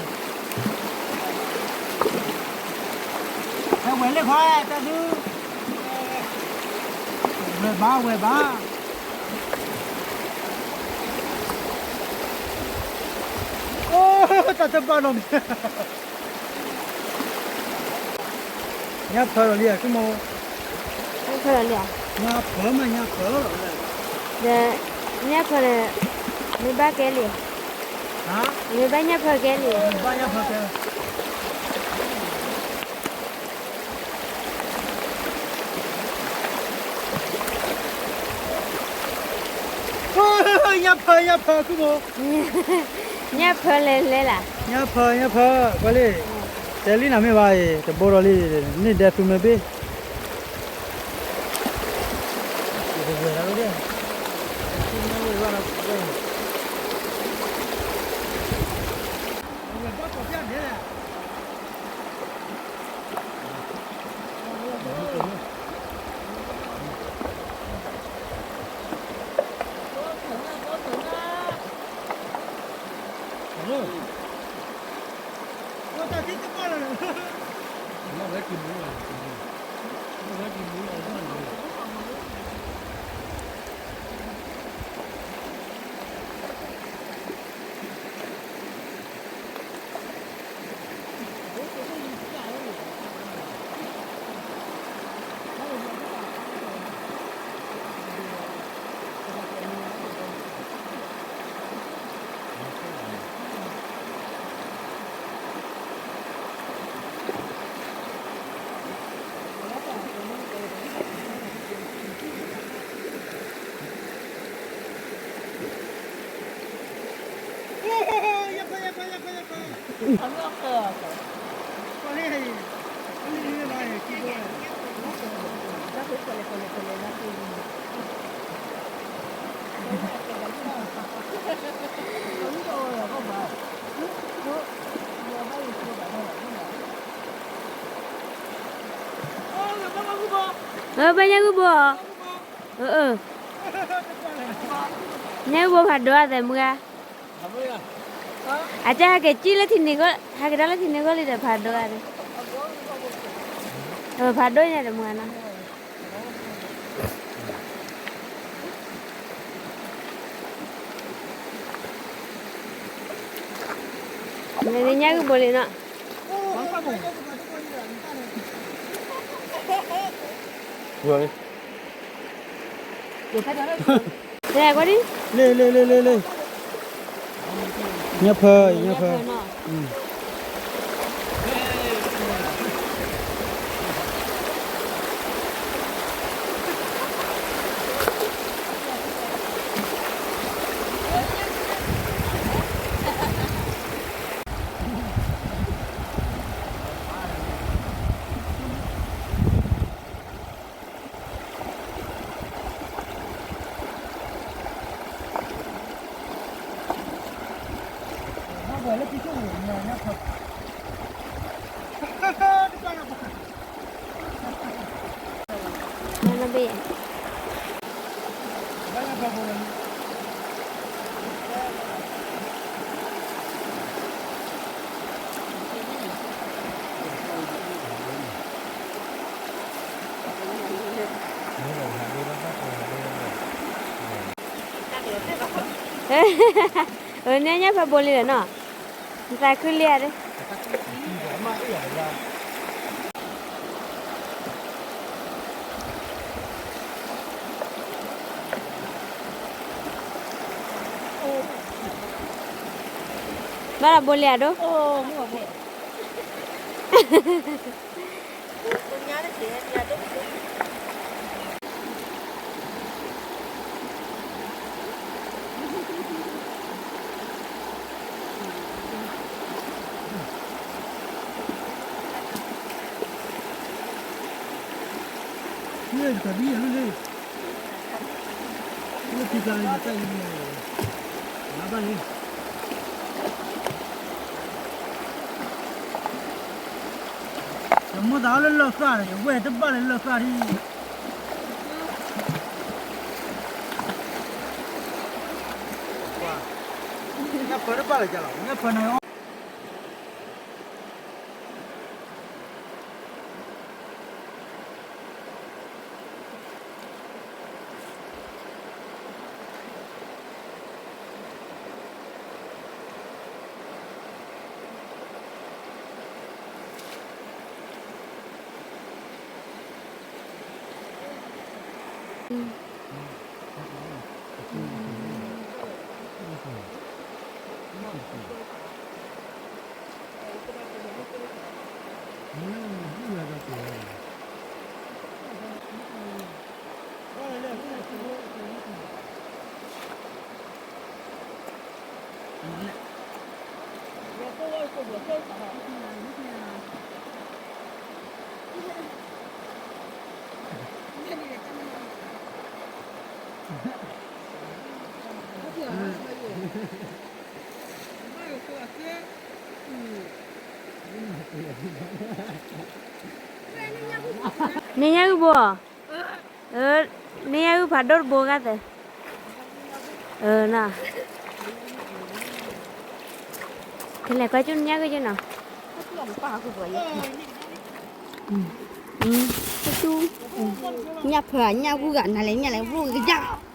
ဟဲဝဲလၢခွါတၢ်သူ, ဝဲဘၣ်ဝဲဘၣ်, အိ, တၢ်တဘၣ်နီတမံၤ ညၣ်ဖၢဒီးလံဧါ ဆိကမိၣ်, ညၣ်ဖၢမး ညၣ်ဖၢ, ဒီး ညၣ်ဖၢန့ၣ် မ့ၢ်ဘၣ်ကဲလံ, မ့ၢ်ဘၣ်ညၣ်ဖၢကဲလံ, ဘၣ်ညၣ်ဖၢကဲ, ညၣ်ဖၢ ညၣ်ဖၢ ဆိကမိၣ်, ညၣ်ဖၢလဲၤလဲၤလၢ်, ညၣ်ဖၢ ညၣ်ဖၢ ကွၢ်လံ, တဲလံနၤမ့ၢ်ဘၣ်အံၤ တဘိဒီးလံ, န့ၣ်ဒဲးသူမ့ၢ်ဘ့ၣ် ဝဲဒၣ်, ဝဲတၢ်သံတဘၣ်လၢၤ, မ့ၢ်ဝဲက့ၤမူလီၤ, မ့ၢ်ဝဲက့ၤမူလီၤ, မ့ၢ်ဝဲက့ၤမူလီၤ, ဘၣ်ညၣ်ဂုၢ်ဘိ, ညၣ်ဂုၢ်ဘိဖးဒိၣ်အသးမုၢ်ဂၤ, အတၢ်ဟဲက့ၤကံၣ်လၢထံန့ၣ်, ဟဲက့ၤတၢ်လၢထံန့ၣ်ဂီၢ်လံဒီးဖးဒိၣ်ဂၤ, ဖးဒိၣ်ညါဒီးမုၢ်ဂၤနီၤ, ညၣ်ဂုၢ်ဘိလံနီၤ. လ့ၣ်လ့ၣ်လ့ၣ်လ့ၣ်လ့ၣ်, ညၣ်ဖၢ, ညၣ်ဖၢ. န့ၣ်ညၣ်ဖးဘိလံဒီးနီၤ, နသးခုလံဧါဒၣ်. ဘၣ်ဒီးဘိလံဧါဒိၣ်. ယမိၢ်သးအီၣ်လၢလၢၢ်သၣ်ဒီး ယဝဲၢ်တဘၣ်လၢလၢၢ်သၣ်ဒံး. န့ၣ်ညၣ်ဂုၢ်ဘိ, န့ၣ်ညၣ်ဂုၢ်ဖးဒိၣ်တဘိဂၤသၢ, ကလဲၤကွၢ်ကၠူၣ်န့ၣ်ညၣ်ဂုၢ်ကၠူၣ်နီၤ, ညၣ်ဖၢ ညၣ်ဂုၢ်ဂၤနၤလဲၣ် ညၣ်လဲၣ် ဘိၣ်ကယၢ်.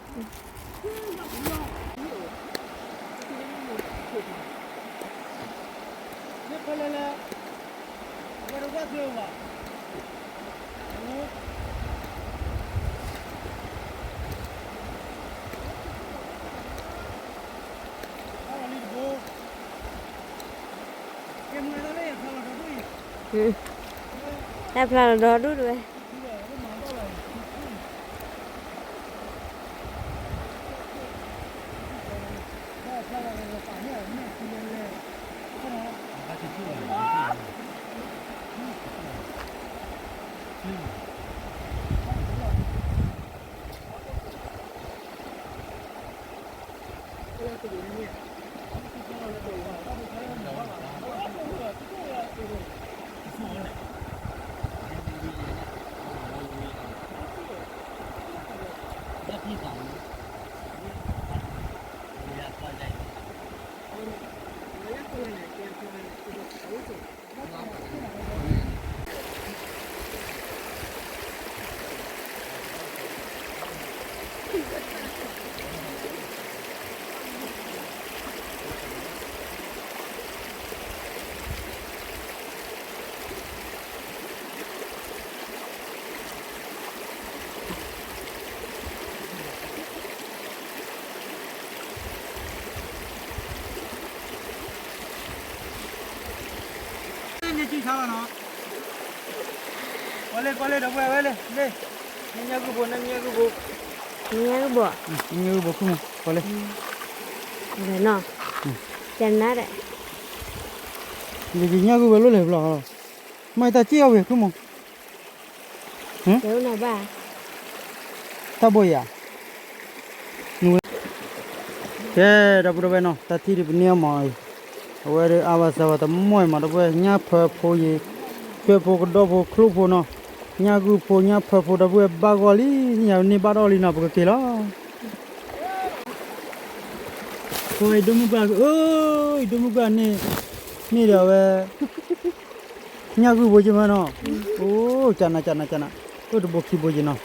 တၢ်ဖျါလီၤဒီဒူၣ်တဝဲ. န့ၣ်ကံဆါလီၤနီၤ, ကွၢ်လၢကွၢ်လၢဒီပုၢ်ဝဲၢ်လၢ, လၢ, နညၣ်ဂုၢ်ဘိ နညၣ်ဂုၢ်ဘိ, နညၣ်ဂုၢ်ဘိ, နညၣ်ဂုၢ်ဘိခိၣ်မူ, ကွၢ်လၢ, နီၤ, ကနါဒီး, ယညၣ်ဂုၢ်ဝဲလိၣ်လဲၣ်ဘျီ, မ့ၢ်တၢ်စံၣ်အီၤဝဲခိၣ်မူ တဲအိၣ်နၤဘၣ်, တၢ်ဘိယၤ, ကဲ ဒီပုၢ်ဒီဝဲၢ်နီၤ တၢ်ထံၣ်ဒ်ပန့ၢ်အီၤမးအံၤ, အဝဲဒၣ်အါဘၣ်စၢၤဘၣ်တမီၢ်အံၤမး ဒီပုၢ်ဝဲၢ် ညၣ်ဖၢဖိယံၤ, ထွဲဖိကဒီဖိချိၣ်ဖိနီၤ, ညၣ်ဂုၢ်ဖိညၣ်ဖၢဖိ ဒီပုၢ်ဝဲၢ် ဘၣ်ဂီၢ်လံ, ညၣ်န့ၢ်ဘၣ်ဒီးလံနီၤ ပကက့ၤလီၤ. အံၤဒိၣ်မုၢ်ပှၢ်, အံၤဒိၣ်မုၢ်ပှၢ်န့ၣ်, န့ၢ်ဒီးအဝဲ ညၣ်ဂုၢ်ဘိယမၢနီၤ, အိၣ် ကနး ကနး ကနး, အိၣ်တဘိခံဘိယနီၤ,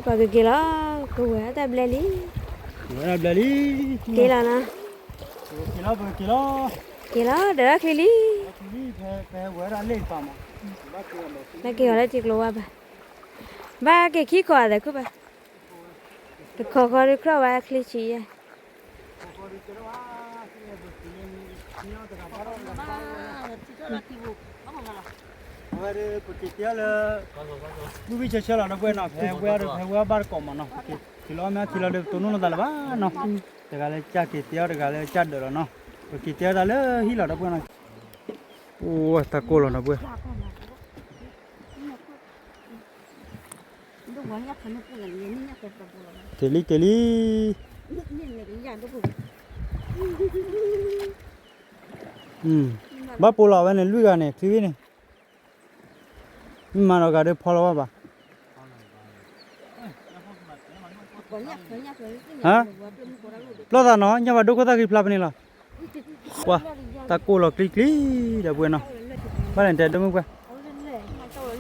ပှၤကက့ၤလီၤ, ကဝဲၤအတၢ်ဘျဲလံ, ဝဲၤတၢ်ဘျဲလံ, က့ၤလီၤနီၤ, က့ၤလီၤ ပက့ၤလီၤ, က့ၤလီၤ ဒီးချံလံ, ဖဲဝဲၤတၢ်လ့ၣ်ပာ်မး, ဘၣ်က့ၤအီၤလၢထံကျိဝါဘၣ်, ဘၣ်က့ၤခံခီအသးခုဘၣ်, တခီခီဒုးခြီၣ်ဝဲချံဆံးယဲၢ် အဝဲဒၣ်ပက့ၤတဲလၢ ဝံၣ်ဝံၣ်ဆၢဆၢလီၤ ဒီပုၢ်ဝဲၢ်နီၤ, ဖဲဝဲအီၤဒီး ဖဲဝဲအီၤဘၣ်တကိးမးနီၤ, ထံလီၤမ့ၢ်ထံလီၤဒီး ပတိၢ်နီၣ်လိာ်သးလၢၤဘၣ်နီၤ, တဂၤလၢကစၢ်က့ၤတဲအီၤ တဂၤလၢကစၢ်ဒၢးလီၤနီၤ, ပက့ၤတဲအီၤတၢ်လၢဟံၣ်လီၤ ဒီပုၢ်ဝဲၢ်နီၤ, အိၣ်တၢ်ကိၢ်လီၤ ဒီပုၢ်ဝဲၢ် က့ၤလံ က့ၤလံ, ဘၣ်ပိာ်လီၤဝဲန့ၣ် လွံၢ်ဂၤန့ၣ် ချံဝံၣ်န့ၣ်, မ့ၢ်မၤဒီးဂၤဒုးဖီလီၤဘၣ်, ဟါ, ပျီၢ်သးနီၤ ညၣ်ဖးဒိၣ်ခိၣ်သၣ်ဃံဖျါဖဲန့ၣ်လီၤ, ပှၤ, တၢ်ကိၢ်လီၤကျံကျံ, ဒီပုၢ်ဝဲၢ်နီၤ, ဘၣ်လဲၣ်တဲဒိၣ်မုၢ်ပှၢ်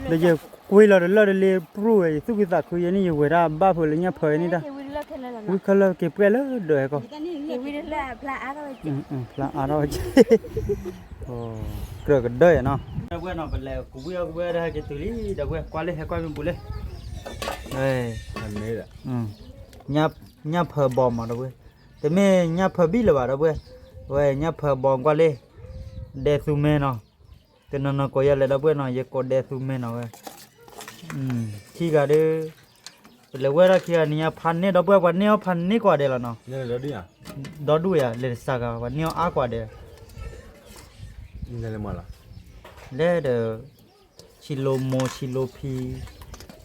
ဒီးယကွ့လီၤတလၢၢ်တလ့ပြူၢ်ဝဲ ယသူၣ်ခုသးခုယဲန့ၣ် ယဝဲၤတၢ်ဘၣ်ဖုးလၢညၣ်ဖၢအံၤန့ၣ်တၢ်, ဝံၣ်ခဲလၢာ်က့ၤပှဲၤလၢဒၢးဟဲကီး, ဖျါအါထီၣ်ဝဲ, ကြၢးကဒၢယဲနီၤ, ဒီပုၢ်ဝဲၢ်နီၤ ပလဲၤကဝံၣ်အီၣ်ကဝံၣ်အီၣ်တဟဲက့ၤတုၤလံ, ဒီပုၢ်ဝဲၢ် ကွၢ်လၢဟဲကွၢ်မ့ၢ်ဘူးလၢ ညၣ်ဖၢဘီမး ဒီပုၢ်ဝဲၢ်, တမ့ၢ်ညၣ်ဖၢဘံၣ်လၢၤဘၣ် ဒီပုၢ်ဝဲၢ်, ဝဲညၣ်ဖၢဘီကွၢ်လၢ ဒဲးသူမဲနီၤ, တနီၤနီၤကိးယၤလဲၣ် ဒီပုၢ်ဝဲၢ်နီၤ ယကိးဒဲးသူမဲနီၤဝဲ, ခံဂၤဒီး ပလဲၤဝဲဒၣ်ခံဂၤန့ၣ် ညါဖးန့ၢ် ဒီပုၢ်ဝဲၢ် ပှၤန့ၢ်အီၣ်ဖးန့ၢ်ကိးဂၤဒဲးလီၤနီၤ, ဒီဒူၣ်ယၤ လဲၤတစှၤဂၤ ပှၤန့ၢ်အီၣ်အါကိးဂၤဒဲး, လဲၤဒီး ဆံးလိာ်မိၢ် ဆံးလိာ်ဖံ,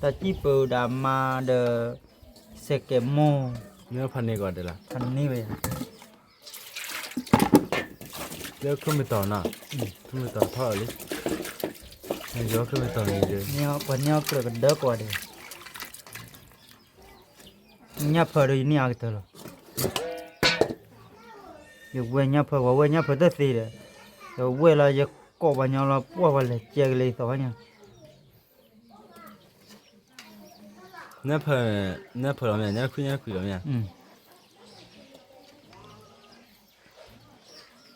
တၢ်စံၣ်ပၢၤဒီးအမါဒီး စဲးကဲးမိၢ်, ဖးန့ၢ်ဝဲယၤ လၢခုမတီၤနီၤ, ခုမတီၤထီၣ်လံ, ယီခုမတီၤန့ၣ်ဒီး ပှၤန့ၢ်အီၣ်ကြၢးကဒၢကိးဂၤဒဲး, ညၣ်ဖၢဒီးယန့ၢ်အါကတၢၢ်လီၤ, ယဝဲၢ်ညၣ်ဖၢ ပှၤဝဲၢ်ညၣ်ဖၢတသ့ဒီး, ယဝဲၢ်လီၤ ယကိးပှၤညီလီၤ ပှၢ်ပှၤလဲၤကဲကလၢယသီခါညါ နဖၢ, နဖၢလီၤမ့ၢ် ညၣ်ခွံညၣ်ခွံလီၤမ့ၢ်,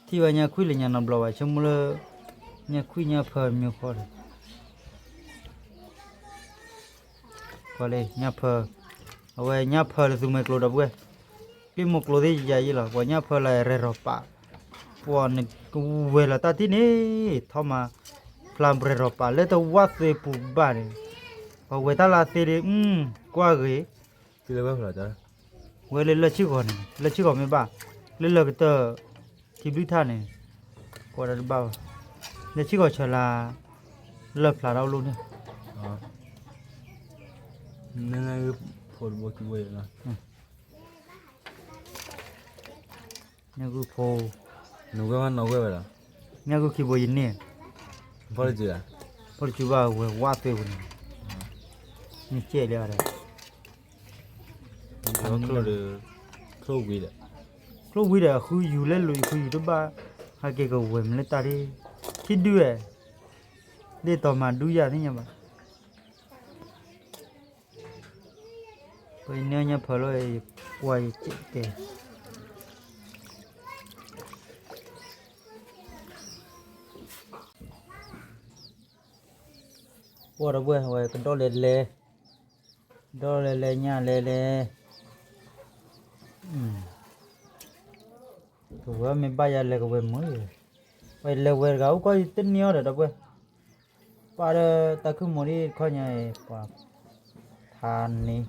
ထံၣ်ဝဲညၣ်ခွံလၢညါနီတဘျီဘၣ် ဆိကမိၣ်လၢ ညၣ်ခွံညၣ်ဖၢမ့ၢ်ဃီဒီး ကွၢ်လၢညၣ်ဖၢ, အဝဲညၣ်ဖၢလၢသူမဲာ်ကျိဒီပုၢ်ဝဲၢ်, ကျံမိၢ်ကျိသ့ၣ်ယယၤယ့လီၤ ပှၤညၣ်ဖၢလၢရဲၣ်ရီၤပာ်, ပှၤန့ၣ်ကဝဲၤလီၤတၢ်ထံၣ်န့ၣ်, ထီၣ်မၤ, ဖျါရဲၣ်ရီၤပာ်လၢတဝၣ်သ့ပူၤဘၣ်န့ၣ်, ပှၤဝဲၤတၢ်လၢသ့ဒီး, ကွၢ်ဂ့ၤ ဝဲလၢလၢၢ်ဆံၣ်ဂီၤန့ၣ် လၢၢ်ဆံၣ်ဂီၤမ့ၢ်ဘၣ်, လၢလၢၢ်ကတၢၢ်, ထံဘျုးထၣ်န့ၣ်, ကွၢ်တၢ်တဘၣ်ဘၣ်, လၢၢ်ဆံၣ်ဂီၤဆၢလၢ, လၢၢ်ဖျါထီၣ်လိၣ်န့ၣ်, နဖိတဘိခံဘိ, နဖိတဘိခံဘိ, မ့ၢ်ဂုၢ်ဖိ, နဝဲဝဲနီၢ်ဝဲဝဲလီၤ, မ့ၢ်ဂုၢ်ခံဘိယန့ၢ်, ဖီတစု, ဖီတစုဘၣ်ဝဲဝါသွဲပူၤန့ၣ်, နကဲလၢဒီး, ချိၣ်ဒီး, ချိၣ်ဝံၤဒီး, ဃုယူၤလၢလိၤ ယဃုယူၤတဘၣ်, ဟဲက့ၤကဝဲၤမနုၤတၢ်ဒ်, ခံဒုဝဲ, ဒ်သိးမၤဒုးယၤသ့ၣ်ညါဘၣ်. ပှၤနၢညါဖၢလီၤ ယကွၢ်ယကဲ, ပှၤဒီပုၢ်ဝဲၢ် ဝဲကဒီၣ်လဲၤလဲၤ, ဒီၣ်လဲၤလဲၤညါလဲၤလဲၤ, ကဝဲမ့ၢ်ဘၣ်ယၤလဲၤကဝဲၤမုာ်, ပှၤလဲၤဝဲတဂၤအိၣ်ကီၢ်ယတန့ၢ်အီၤဒီး ဒီပုၢ်ဝဲၢ်, ပၢ်ဒီးတၢ်ခုၣ်မိၢ်ဒ်တခီညါအံၤ ပှၤ, ဖးန့ၣ်,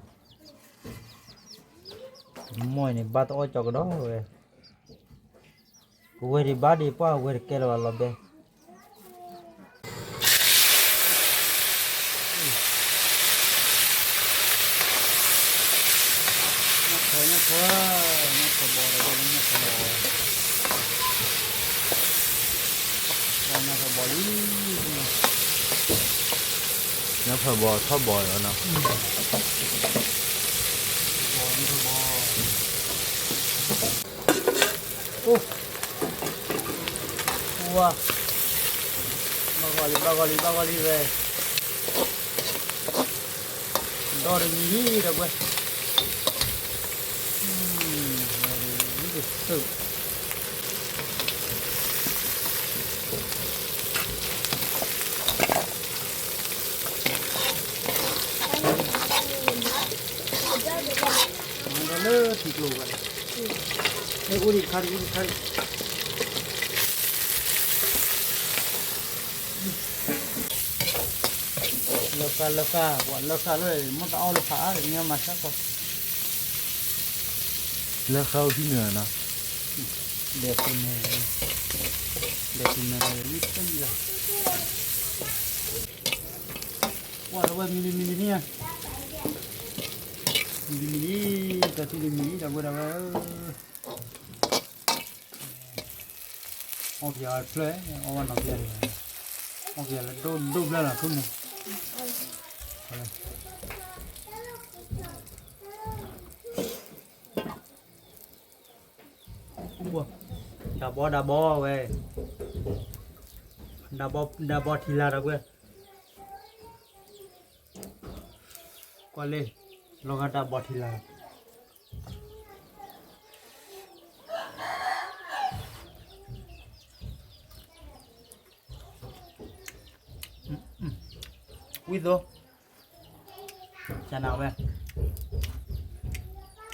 မိၢ်အံၤန့ၣ် ဘၣ်တအီၣ်ကၠီကဒီးဝဲ, ကဝဲၤဒံးဘၣ်ဒံး ပှၢ်ဝဲၤတကဲလၢၤဘၣ်လီၤဘဲ. ညၣ်ဖၢ, ညၣ်ဖၢ, ညၣ်ဖၢဘီ, ညၣ်ဖၢဘီ, ညၣ်ဖၢဘီလံ, ညၣ်ဖၢဘီထီၣ်ဘီလီၤနီၤ. အိၣ်, ဝါ, ဘၣ်ဂီၤလံ ဘၣ်ဂီၤလံ ဘၣ်ဂီၤလံဝဲ, ဒီတမံၤလံ ဒီပုၢ်ဝဲၢ်, တသုး လၢထံကျိဝဲ, အိၣ်ဒံးခါဒံး အိၣ်ဒံးခါဒံး, လၢဃာ် လၢဃာ် ပှၤလၢဃာ်လၢ မ့ၢ်တအီၣ်လၢဖးအါ မ့ၢ်မၤဆါကီး, လၢဃာ်အိၣ်ဖဲန့ၣ်နီၤ, ဒဲးဖဲန့ၣ်, ဒဲးဖဲန့ၣ်လီၤ ဝံၣ်တယံၤလီၤ, ပှၤဒီပုၢ်ဝဲၢ် မံလံ မံလံန့ၣ်ဧါ, မံလံ မံလံ, တၢ်ထံၣ်လံ မံလံ ဒီပုၢ်ဝဲၢ် ဒီပုၢ်ဝဲၢ်ဧၢ, အီၣ်ကယၤဖျၢၣ် အီၣ်ဘၣ်နီၢ်ကယၤ, အီၣ်ကယၤလၢဒိၣ်ဒိၣ်ဖျၢၣ်လီၤ ဆိကမိၣ်, ဒၣ်ဘီဒၣ်ဘီဝဲ, ဒၣ်ဘီထံလာ် ဒီပုၢ်ဝဲၢ်, ကွၢ်လံ, လီၤဂာ်ဒၣ်ဘီထံလာ် ဝံၣ်သိ, ကနၣ်ဝဲ, တၢ်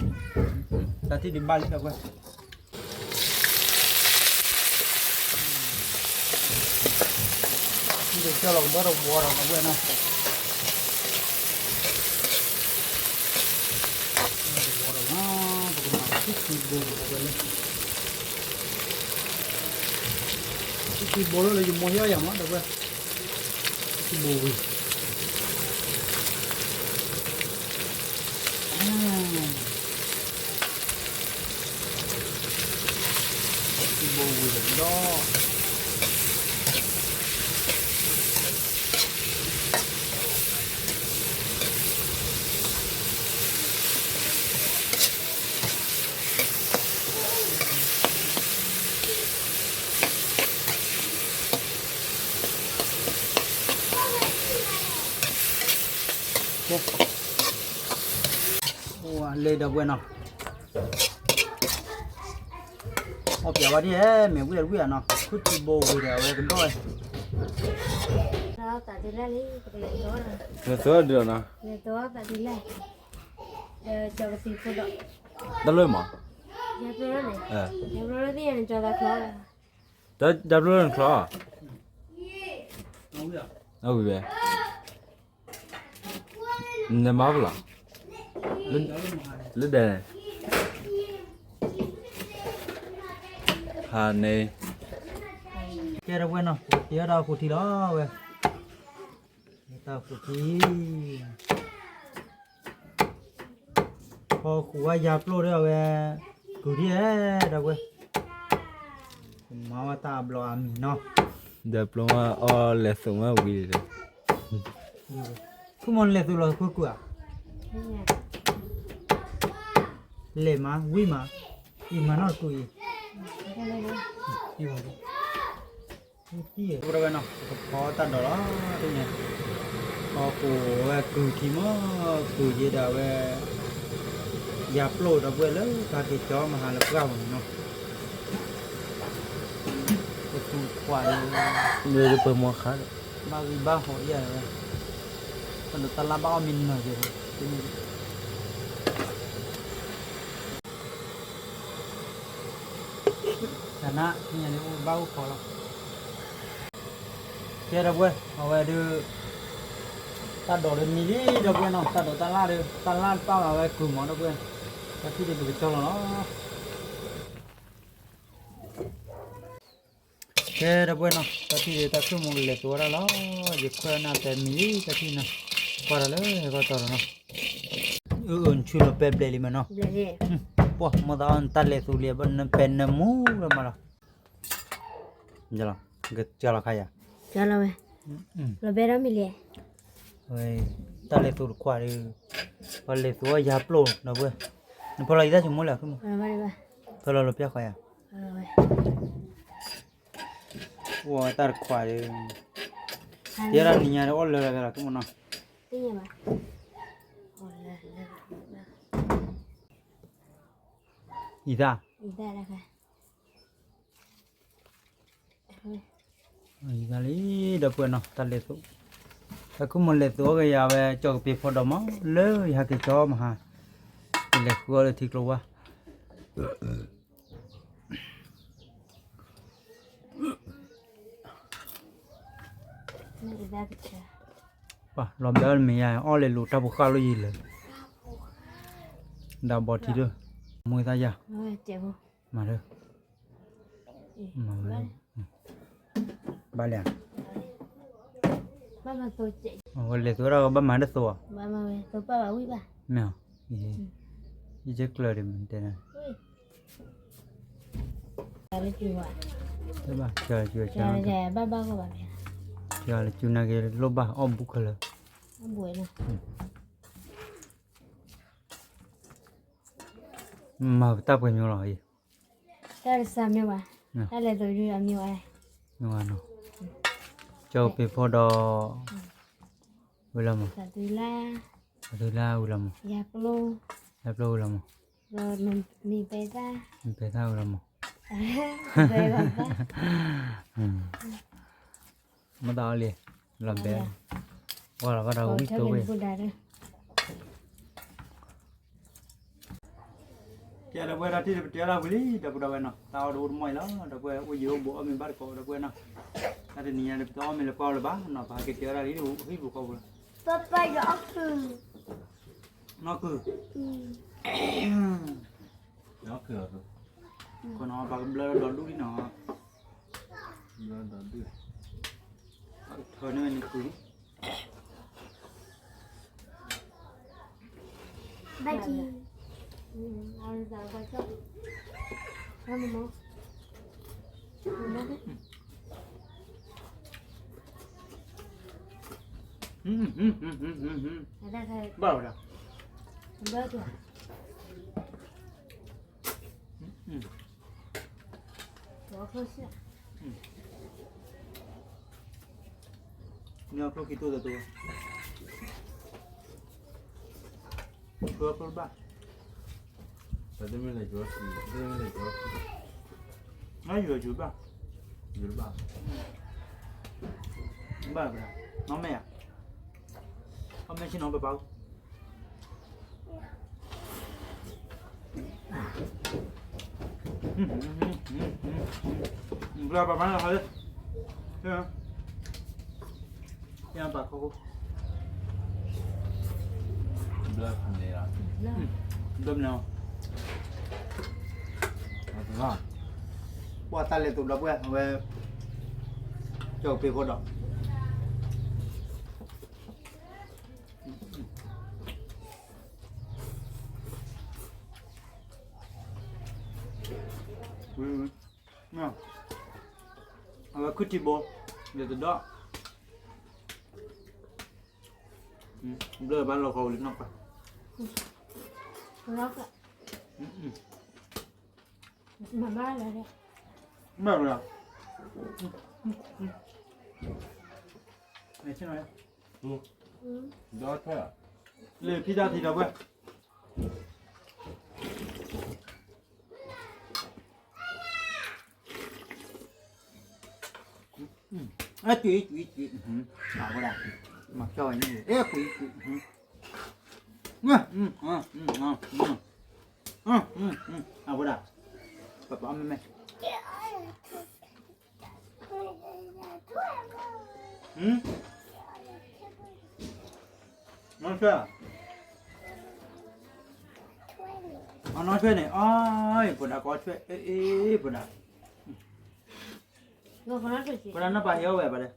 ထံၣ်ဒံးဘၣ်လံ ဒီပုၢ်ဝဲၢ်, ထံၣ်ဒံးကၠီလီၤကဒီးတဝီဒီး ဒီပုၢ်ဝဲၢ်နီၤ, တဝီဒီးနီၤ, ပကမၤထံၣ်ထံဘိဒီး ဒီပုၢ်ဝဲၢ်လၢ ထံထံဘိလၢလၢယမိၢ်ဟ့ၣ်အီၣ်ယၤမး ဒီပုၢ်ဝဲၢ်, ထံထံဘိဝံၤ, ထံထံဘိဝံၤဒီးဒီး အိၣ်လၢဒီပုၢ်ဝဲၢ်နီၤ, အီၣ်ပျးဝဲဒ်ဟဲ မ့ၢ်ဝံၣ်ဝံၣ်ဧါနီၤ, ခူၣ်ထံဘိဝံၤဒီး အဝဲကဒီးဝဲ, ကသၢဒ်လီၤနီၤ, တၢ်လၢမး, တၢ်ဘျုးလၢနချီ, နမၤဘၣ်လီၤ, လၢဒဲးန့ၣ်, ဖးန့ၣ်, ကဲဒီပုၢ်ဝဲၢ်နီၤ ပကတ့ထီၣ်တၢ်အိၣ်ဖှိၣ်ထံလီၤဝဲ, တၢ်အိၣ်ဖှိၣ်ထံ ဖီဃုာ်ဝဲယၤပျိၢ်ဒီးအဝဲ, ကုာ်ဒ်ဟဲ ဒီပုၢ်ဝဲၢ်, မၤဝဲတၢ်အဘျီအမံၤနီၤ, ဒီးပျိမးအီၣ်လဲၤသိးမးဝံၤဒီး, ခူၣ်မီၤလဲၤသိးလီၤခူၣ်ကွံာ်ဧါ, လဲၤမးဝံၤမး, အံၤမၤနီၢ်တကူအံၤ, အံၤ ပဝဲနီၤ ကဖီတၢ်ဒိးလီၤ, ဖီကိးဝဲကုၤထံမး, ကုၤယဲဒၣ်ဝဲ, ယၤပျိၢ်ဒီပုၢ်ဝဲၢ်လၢကဟဲက့ၤကၠီမဟါလၢပှၢ်ပူၤန့ၣ်နီၤ, ပသူခွါဒီး, ပမီၤခါဒီး, ဘၣ်ဂံၢ်ဘၣ်ဟီၣ်ယဲၢ်ဝဲ, ပဒိးတၢ်လၢ်ဘၣ်အီၣ်မ့ၢ်နၢၤက့ၤ, တနၤညါန့ၣ်အိၣ်ဘၣ်အိၣ်ခိးလီၤ, ကဲဒီပုၢ်ဝဲၢ် အဝဲဒုး, တၢ်ဒိးလၢမံၤလံဒီပုၢ်ဝဲၢ်နီၤ, တၢ်ဒိးတၢ်လၢ်ဒီး တၢ်လၢ်တပၢ်ဘၣ်ဝဲကုၤမးဒီပုၢ်ဝဲၢ်, တၢ်ထံၣ်ဒုးပကကၠီလီၤနီၤ. ကဲဒီပုၢ်ဝဲၢ်နီၤ, တၢ်ထံၣ်ဒုးတၢ်ဆိကမိၣ်လဲၤသိးဝဲဒၣ်လီၤ, ယခွဲးနၢ်တဲမံၤလံတၢ်ထံၣ်နီၤ, ကွၢ်တၢ်လၢဟဲကီၢ်တီၤဒီးနီၤ, အၢ အၢနဆူၣ်လီၤပဲဘျဲးလံမးနီၤ, ပှၢ်မ့ၢ်သးအီၣ်နတၢ်လဲၤသိးလံ ပဲနမူလီၤမးလီၤ. ကလီၤခါယၤ, ကလီၤဝဲ, လီၤဘဲဒီးမံၤလံ, တၢ်လဲၤသိးတခွါဒီး, ပှၤလဲၤသိးအီၣ်ယၤပျိၢ်ဒီပုၢ်ဝဲၢ်, နဖီလီၤယသးဆိကမိၣ်လဲၣ်, ဖီလီၤလီၤပျၢ်ဃီယၤ, အိၣ်တၢ်တခွါဒီး, တဲဒၣ်နံၤညါဒီးအီၣ်လၢလီၤလီၤဆိကမိၣ်နီၤ, ယသး ယသးလံ ဒီပုၢ်ဝဲၢ်နီၤ တၢ်လဲၤသိး, တၢ်ခိၣ်မီၤလဲၤသိးအီၣ်ကယၤဝဲ ကၠီကပ့ၤဖီဒီးမး လၢယဟဲက့ၤကၠီမဟါ, ယလဲၤဃုအီၣ်လၢထံကျိဝါ, ပှၤလီၤဘဲအီၣ်တမ့ၢ်ယါ အီၣ်လဲၤလိာ်တၢ်ဖိဃၢ်လိာ်ယံၤလၢာ်, ဒၣ်ဘီထံလၢာ်, မူသးယါ, မၤလၢ ဘၣ်လဲၣ်, အဝဲလဲၤသိးဒၣ်ဘၣ်မၤတသိး, မ့ၢ်, ယကကျၢၤဒ်မ့ၢ်တဲနၤ, ဘၣ်, ဘၣ်, လၢကၠူနၤက့ၤလိၣ်ဘၣ်အီၣ်ဘူးခဲလၢာ်, မၤပတၢ်ပှဲၤမ့ၢ်လီၤအံၤ, တၢ်တစၢ်မ့ၢ်ဝဲ, တၢ်လဲၤသိးဒုးအမ့ၢ်ဝဲ, မ့ၢ်ဝဲနီၤ, ကၠီပ့ၤဖီဒီး, ဝံၤလီၤမး, သးသုလၢ်, သးသုလၢ်ဝံၤလီၤမး, ယၤပျိၢ်, ယၤပျိၢ်ဝံၤလီၤမး, မ့ၢ်ပဲသၣ်, မ့ၢ်ပဲသၣ်ဝံၤလီၤမး, မ့ၢ်သးအီၤလံ, လီၤဘဲ, ပှၤလီၤဘၣ်ဒီးဝံၣ်ကျိဝဲ ကဲဒီပုၢ်ဝဲၢ် တၢ်ထံၣ်ဒီးပတဲဝဲဒၣ်ဝံၤလံ ဒီပုၢ်ဝဲၢ်နီၤ, တၢ်အီၣ်တအိၣ်တမီၢ်အံၤလီၤ ဒီပုၢ်ဝဲၢ်, အိၣ်ယံၤအိၣ်ဘူးအီၣ်မ့ၤဘၣ်တကိးဒီပုၢ်ဝဲၢ်နီၤ, တၢ်တနံၤညါန့ၣ် ပတအီၣ်မ့ၤလၢပှၢ်လၢၤဘၣ်နီၤ, ပဟဲက့ၤတဲဝဲဒၣ်လံ ဟံၣ်ပူၤဃီပူၤလီၤ, နီၢ်ကုၢ်, နီၢ်ကုၢ်, ပှၤကဘျၢဒီဒူၣ်လံနီၤ, ဘျၢဒီဒူၣ်, ထၢန့ၢ်ဝဲန့ၣ်ကုၢ်လံ ဘၣ်ကံ, ဘၣ်ဝဲဒၣ်, မ့ၢ်အီၣ်ကျိၣ်ခံတိၢ်သတိ, ကျိၣ်ကျိၣ်ဘၣ်, တမ့ၢ်လဲၤကျိၣ်, တမ့ၢ်လဲၤကျိၣ်, နယူၤယူၤဘၣ်, ယူၤဘၣ်, ဘၣ်ဘၣ်, နီၢ်မဲာ်ဧါ, အီၣ်မဲာ်ဆ့ၣ်နီၤပပၢ်, ဘျါပၢ်ပၢ်န့ၣ်ဟးလၢ, ယပၢ်ခိၣ်ခိၣ်, ဘျါန့ၣ်, ဘျါန့ၣ်, ပှၤတၢ်လဲၤသိးဘျီပှဲၤ အဝဲ, ကၠီကပ့ၤဖိဒီး ဝံၤ, မ့ၢ်, ခုထံဘိ, ယတဒီး, ဘျၢဘၣ်လီၤဃီဝံၤလံနီၢ်ပၢ်, မၤဘၣ်လၢ, မၤဘၣ်လၢ, လၢဖံတၢ်ထံဒီးဝဲ အကွံကွံကွံ, အဝဲဒၣ်, မၤဖျီဝဲန့ၣ်, အဲကွံကွံ, အဝဲဒၣ်, ပပမ့မ့ၢ်, နီၢ်ဆွဲ, အနီၢ်ဆွဲန့ၣ်, အီ ပဒၣ်ကီဆွဲ, အ့ ပဒၣ်, ပဒၣ်နီၢ်ပၢ်ဟ့ၣ်အီၣ်ဝဲဘၣ်ဒီး,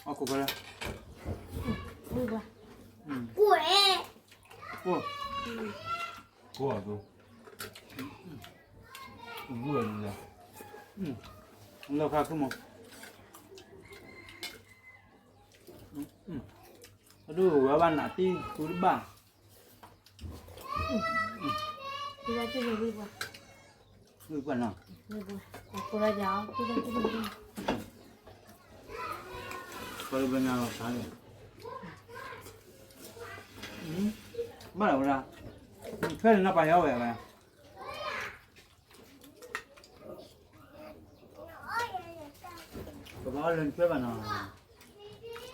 အခိၣ်ဖဲလဲၣ်, ကိၢ်, ကိၢ်, လီၤခါခိၣ်မး, အဒိၣ်ဝဲဘၣ်နးတံၢ်ဃုတဘၣ်, ဝံၤကွၢ်နီၤ, ဝံၤကွၢ်, ပှၤလၢဘဲညါလီၤခါန့ၣ်, ဘၣ်လီၤဝဲဒၣ်, ထွဲန့ၣ်နီၢ်ပၢ်ဟ့ၣ်အီၣ်ဝဲဝဲ, ပဘၣ်အီၣ်လၢနထွဲဘၣ်နီၤ.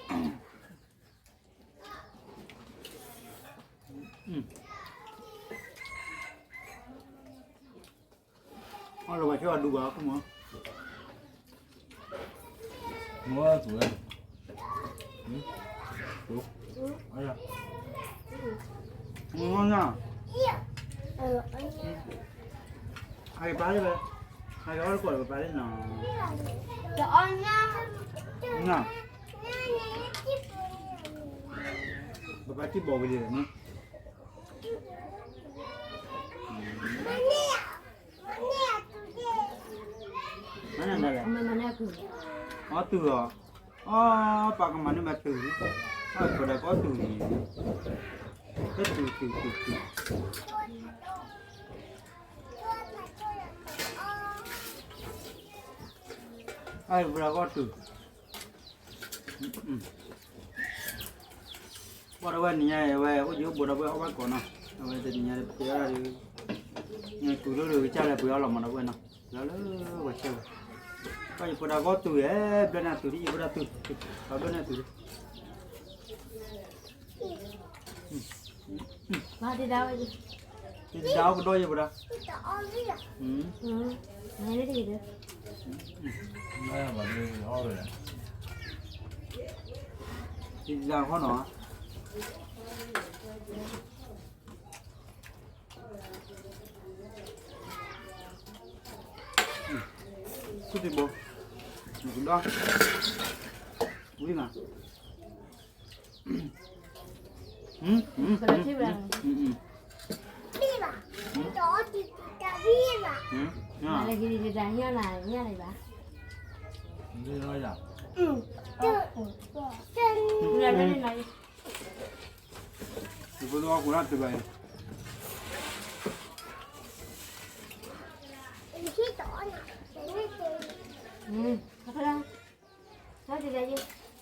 အီၣ်လီၤဘၣ်ဆၢအဒူဘၣ်အခိၣ်မး, မ့ၢ်တူၢ်, တူၢ်, မ့ၢ်ညါ, ဟဲက့ၤပာ်လံဝဲ, ဟဲက့ၤအီၣ်တကိးလၢပပာ်လံနီၤ, ညါ, ပပာ်တံၢ်ဘီဝံၤလံန့ၣ် မၤန့ၢ်ဒၣ်လဲၣ်, အီၣ်တုၤလီၤ, အီၣ်ပာ်ကမၤန့ၢ်ဘၣ်တုၤ, အီၣ်ပဒၣ်ကအီၣ်တုၤန့ၣ်, ဟဲတုၤတုၤတုၤတုၤ, အီၣ်ပဒၣ်ကအီၣ်တုၤ ပှၤတဝဲနံၤညါအံၤ အဝဲအိၣ်ယံၤအိၣ်ဘူးဒီပုၢ်ဝဲၢ်အီၣ်ဘၣ်ကိးနီၤ, အဝဲတနံၤညါတပှ့ၤအီၣ်ဒၣ်ဒီး, နကူၤလိၣ်ဒီးကစၢ်လဲၤပှ့ၤအီၣ်လီၤမၤဒီပုၢ်ဝဲၢ်နီၤ, လၢလၢပှၤဆဲးဝဲ, ပှၤယပှ့ၤဒၣ်ကီၢ်တုၤဧဲ, ဘျၢနၤတုၤဒ်အံၤ ပှၤဒၣ်တုၤ, ပှၤဘျၢနၤတုၤဒ် တံၤတံၤဒါအိၣ်ကဒီးယဲၢ်ပှၤဒၣ်, တံၤတံၤဒါခီနီၤ, ဆူတံၤဘိ, နကဒီး,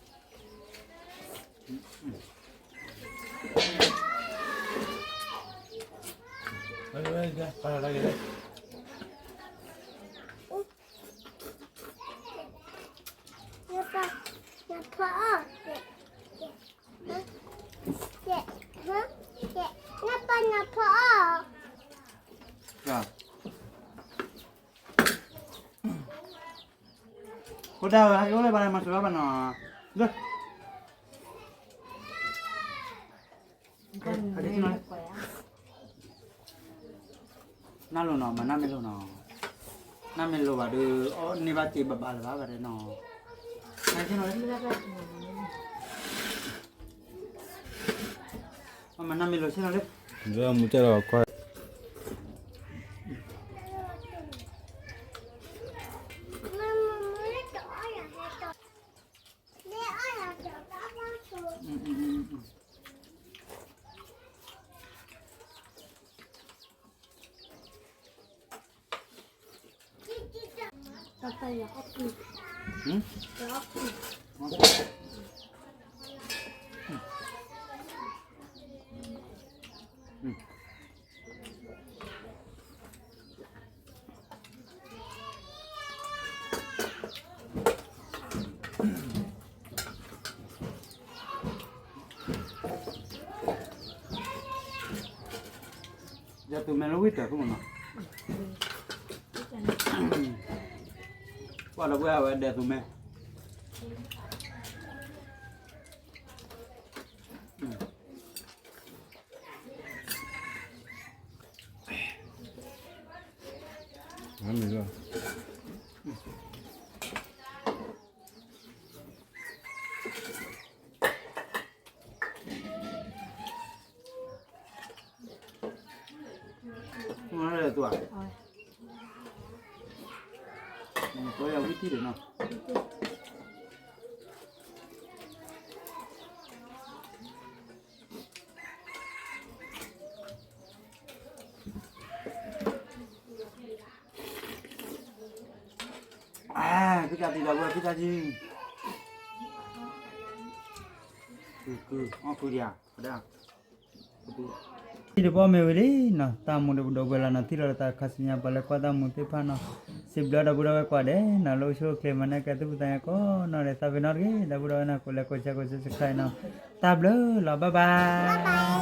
ဝံၤနီၤ. ဖိဒါဝဲ ဟဲက့ၤအိၣ်လၢၤဘၣ်န့ၣ် မၤစၢၤဘၣ်ဘၣ်နီၤ, လၢ နၢ်လိၤနီၤ, မၤနၢ်မ့ၢ်လိၤနီၤ, နၢ်မ့ၢ်လိၤဘၣ်ဒီး အီၣ်န့ၢ်ဘၣ်စ့ဘၣ်ဘၣ်လၢၤဘၣ်ဘၣ်ဒီးနီၤ, မၤနၢ်မ့ၢ်လိၤဆ့ၣ်နီၤလၢ, မူတဲလီၤကွၢ် မ့ၢ် ယသူမဲလၢဝံတၢ်ခိၣ်မနီၤ, ကွၢ်ဒီပုၢ်ဝဲၢ်ဝဲဒဲးသူမဲ, ဖံသးတံၢ်ဒီးဝဲဖံသးတံၢ်, ကုၢ်ကုၢ်အီၣ်ကုၢ်ဒံးဧါ, ဒ်တဘီမ့ၢ်ဝံၤလံနီၤ, တၢ်မူဒီးပဒိးကွဲးလီၤနီၤ, ထံၣ်လီၤတၢ်ခါဆူညါ ပှၤလၢကွၢ်တၢ်မူသ့ၣ်တဖၣ်နီၤ, စံးဘျုးဒီပုၢ်ဒီဝဲၢ်ကိးဂၤဒဲးနီၤ, လၢအိၣ်ဆူၣ်အိၣ်ချ့မၤနၢၤကဲသုပသးညါကိးနီၢ်ဒဲး, သးပ့ၤနီၣ်တဂ့ၤ ဒီပုၢ်ဒီဝဲၢ်နီၤ, ကိးလဲၤကိးဆဲးကိးဆဲးဆဲးခါအံၤနီၤ, တၢ်ဘျုးလီၤ, bye bye.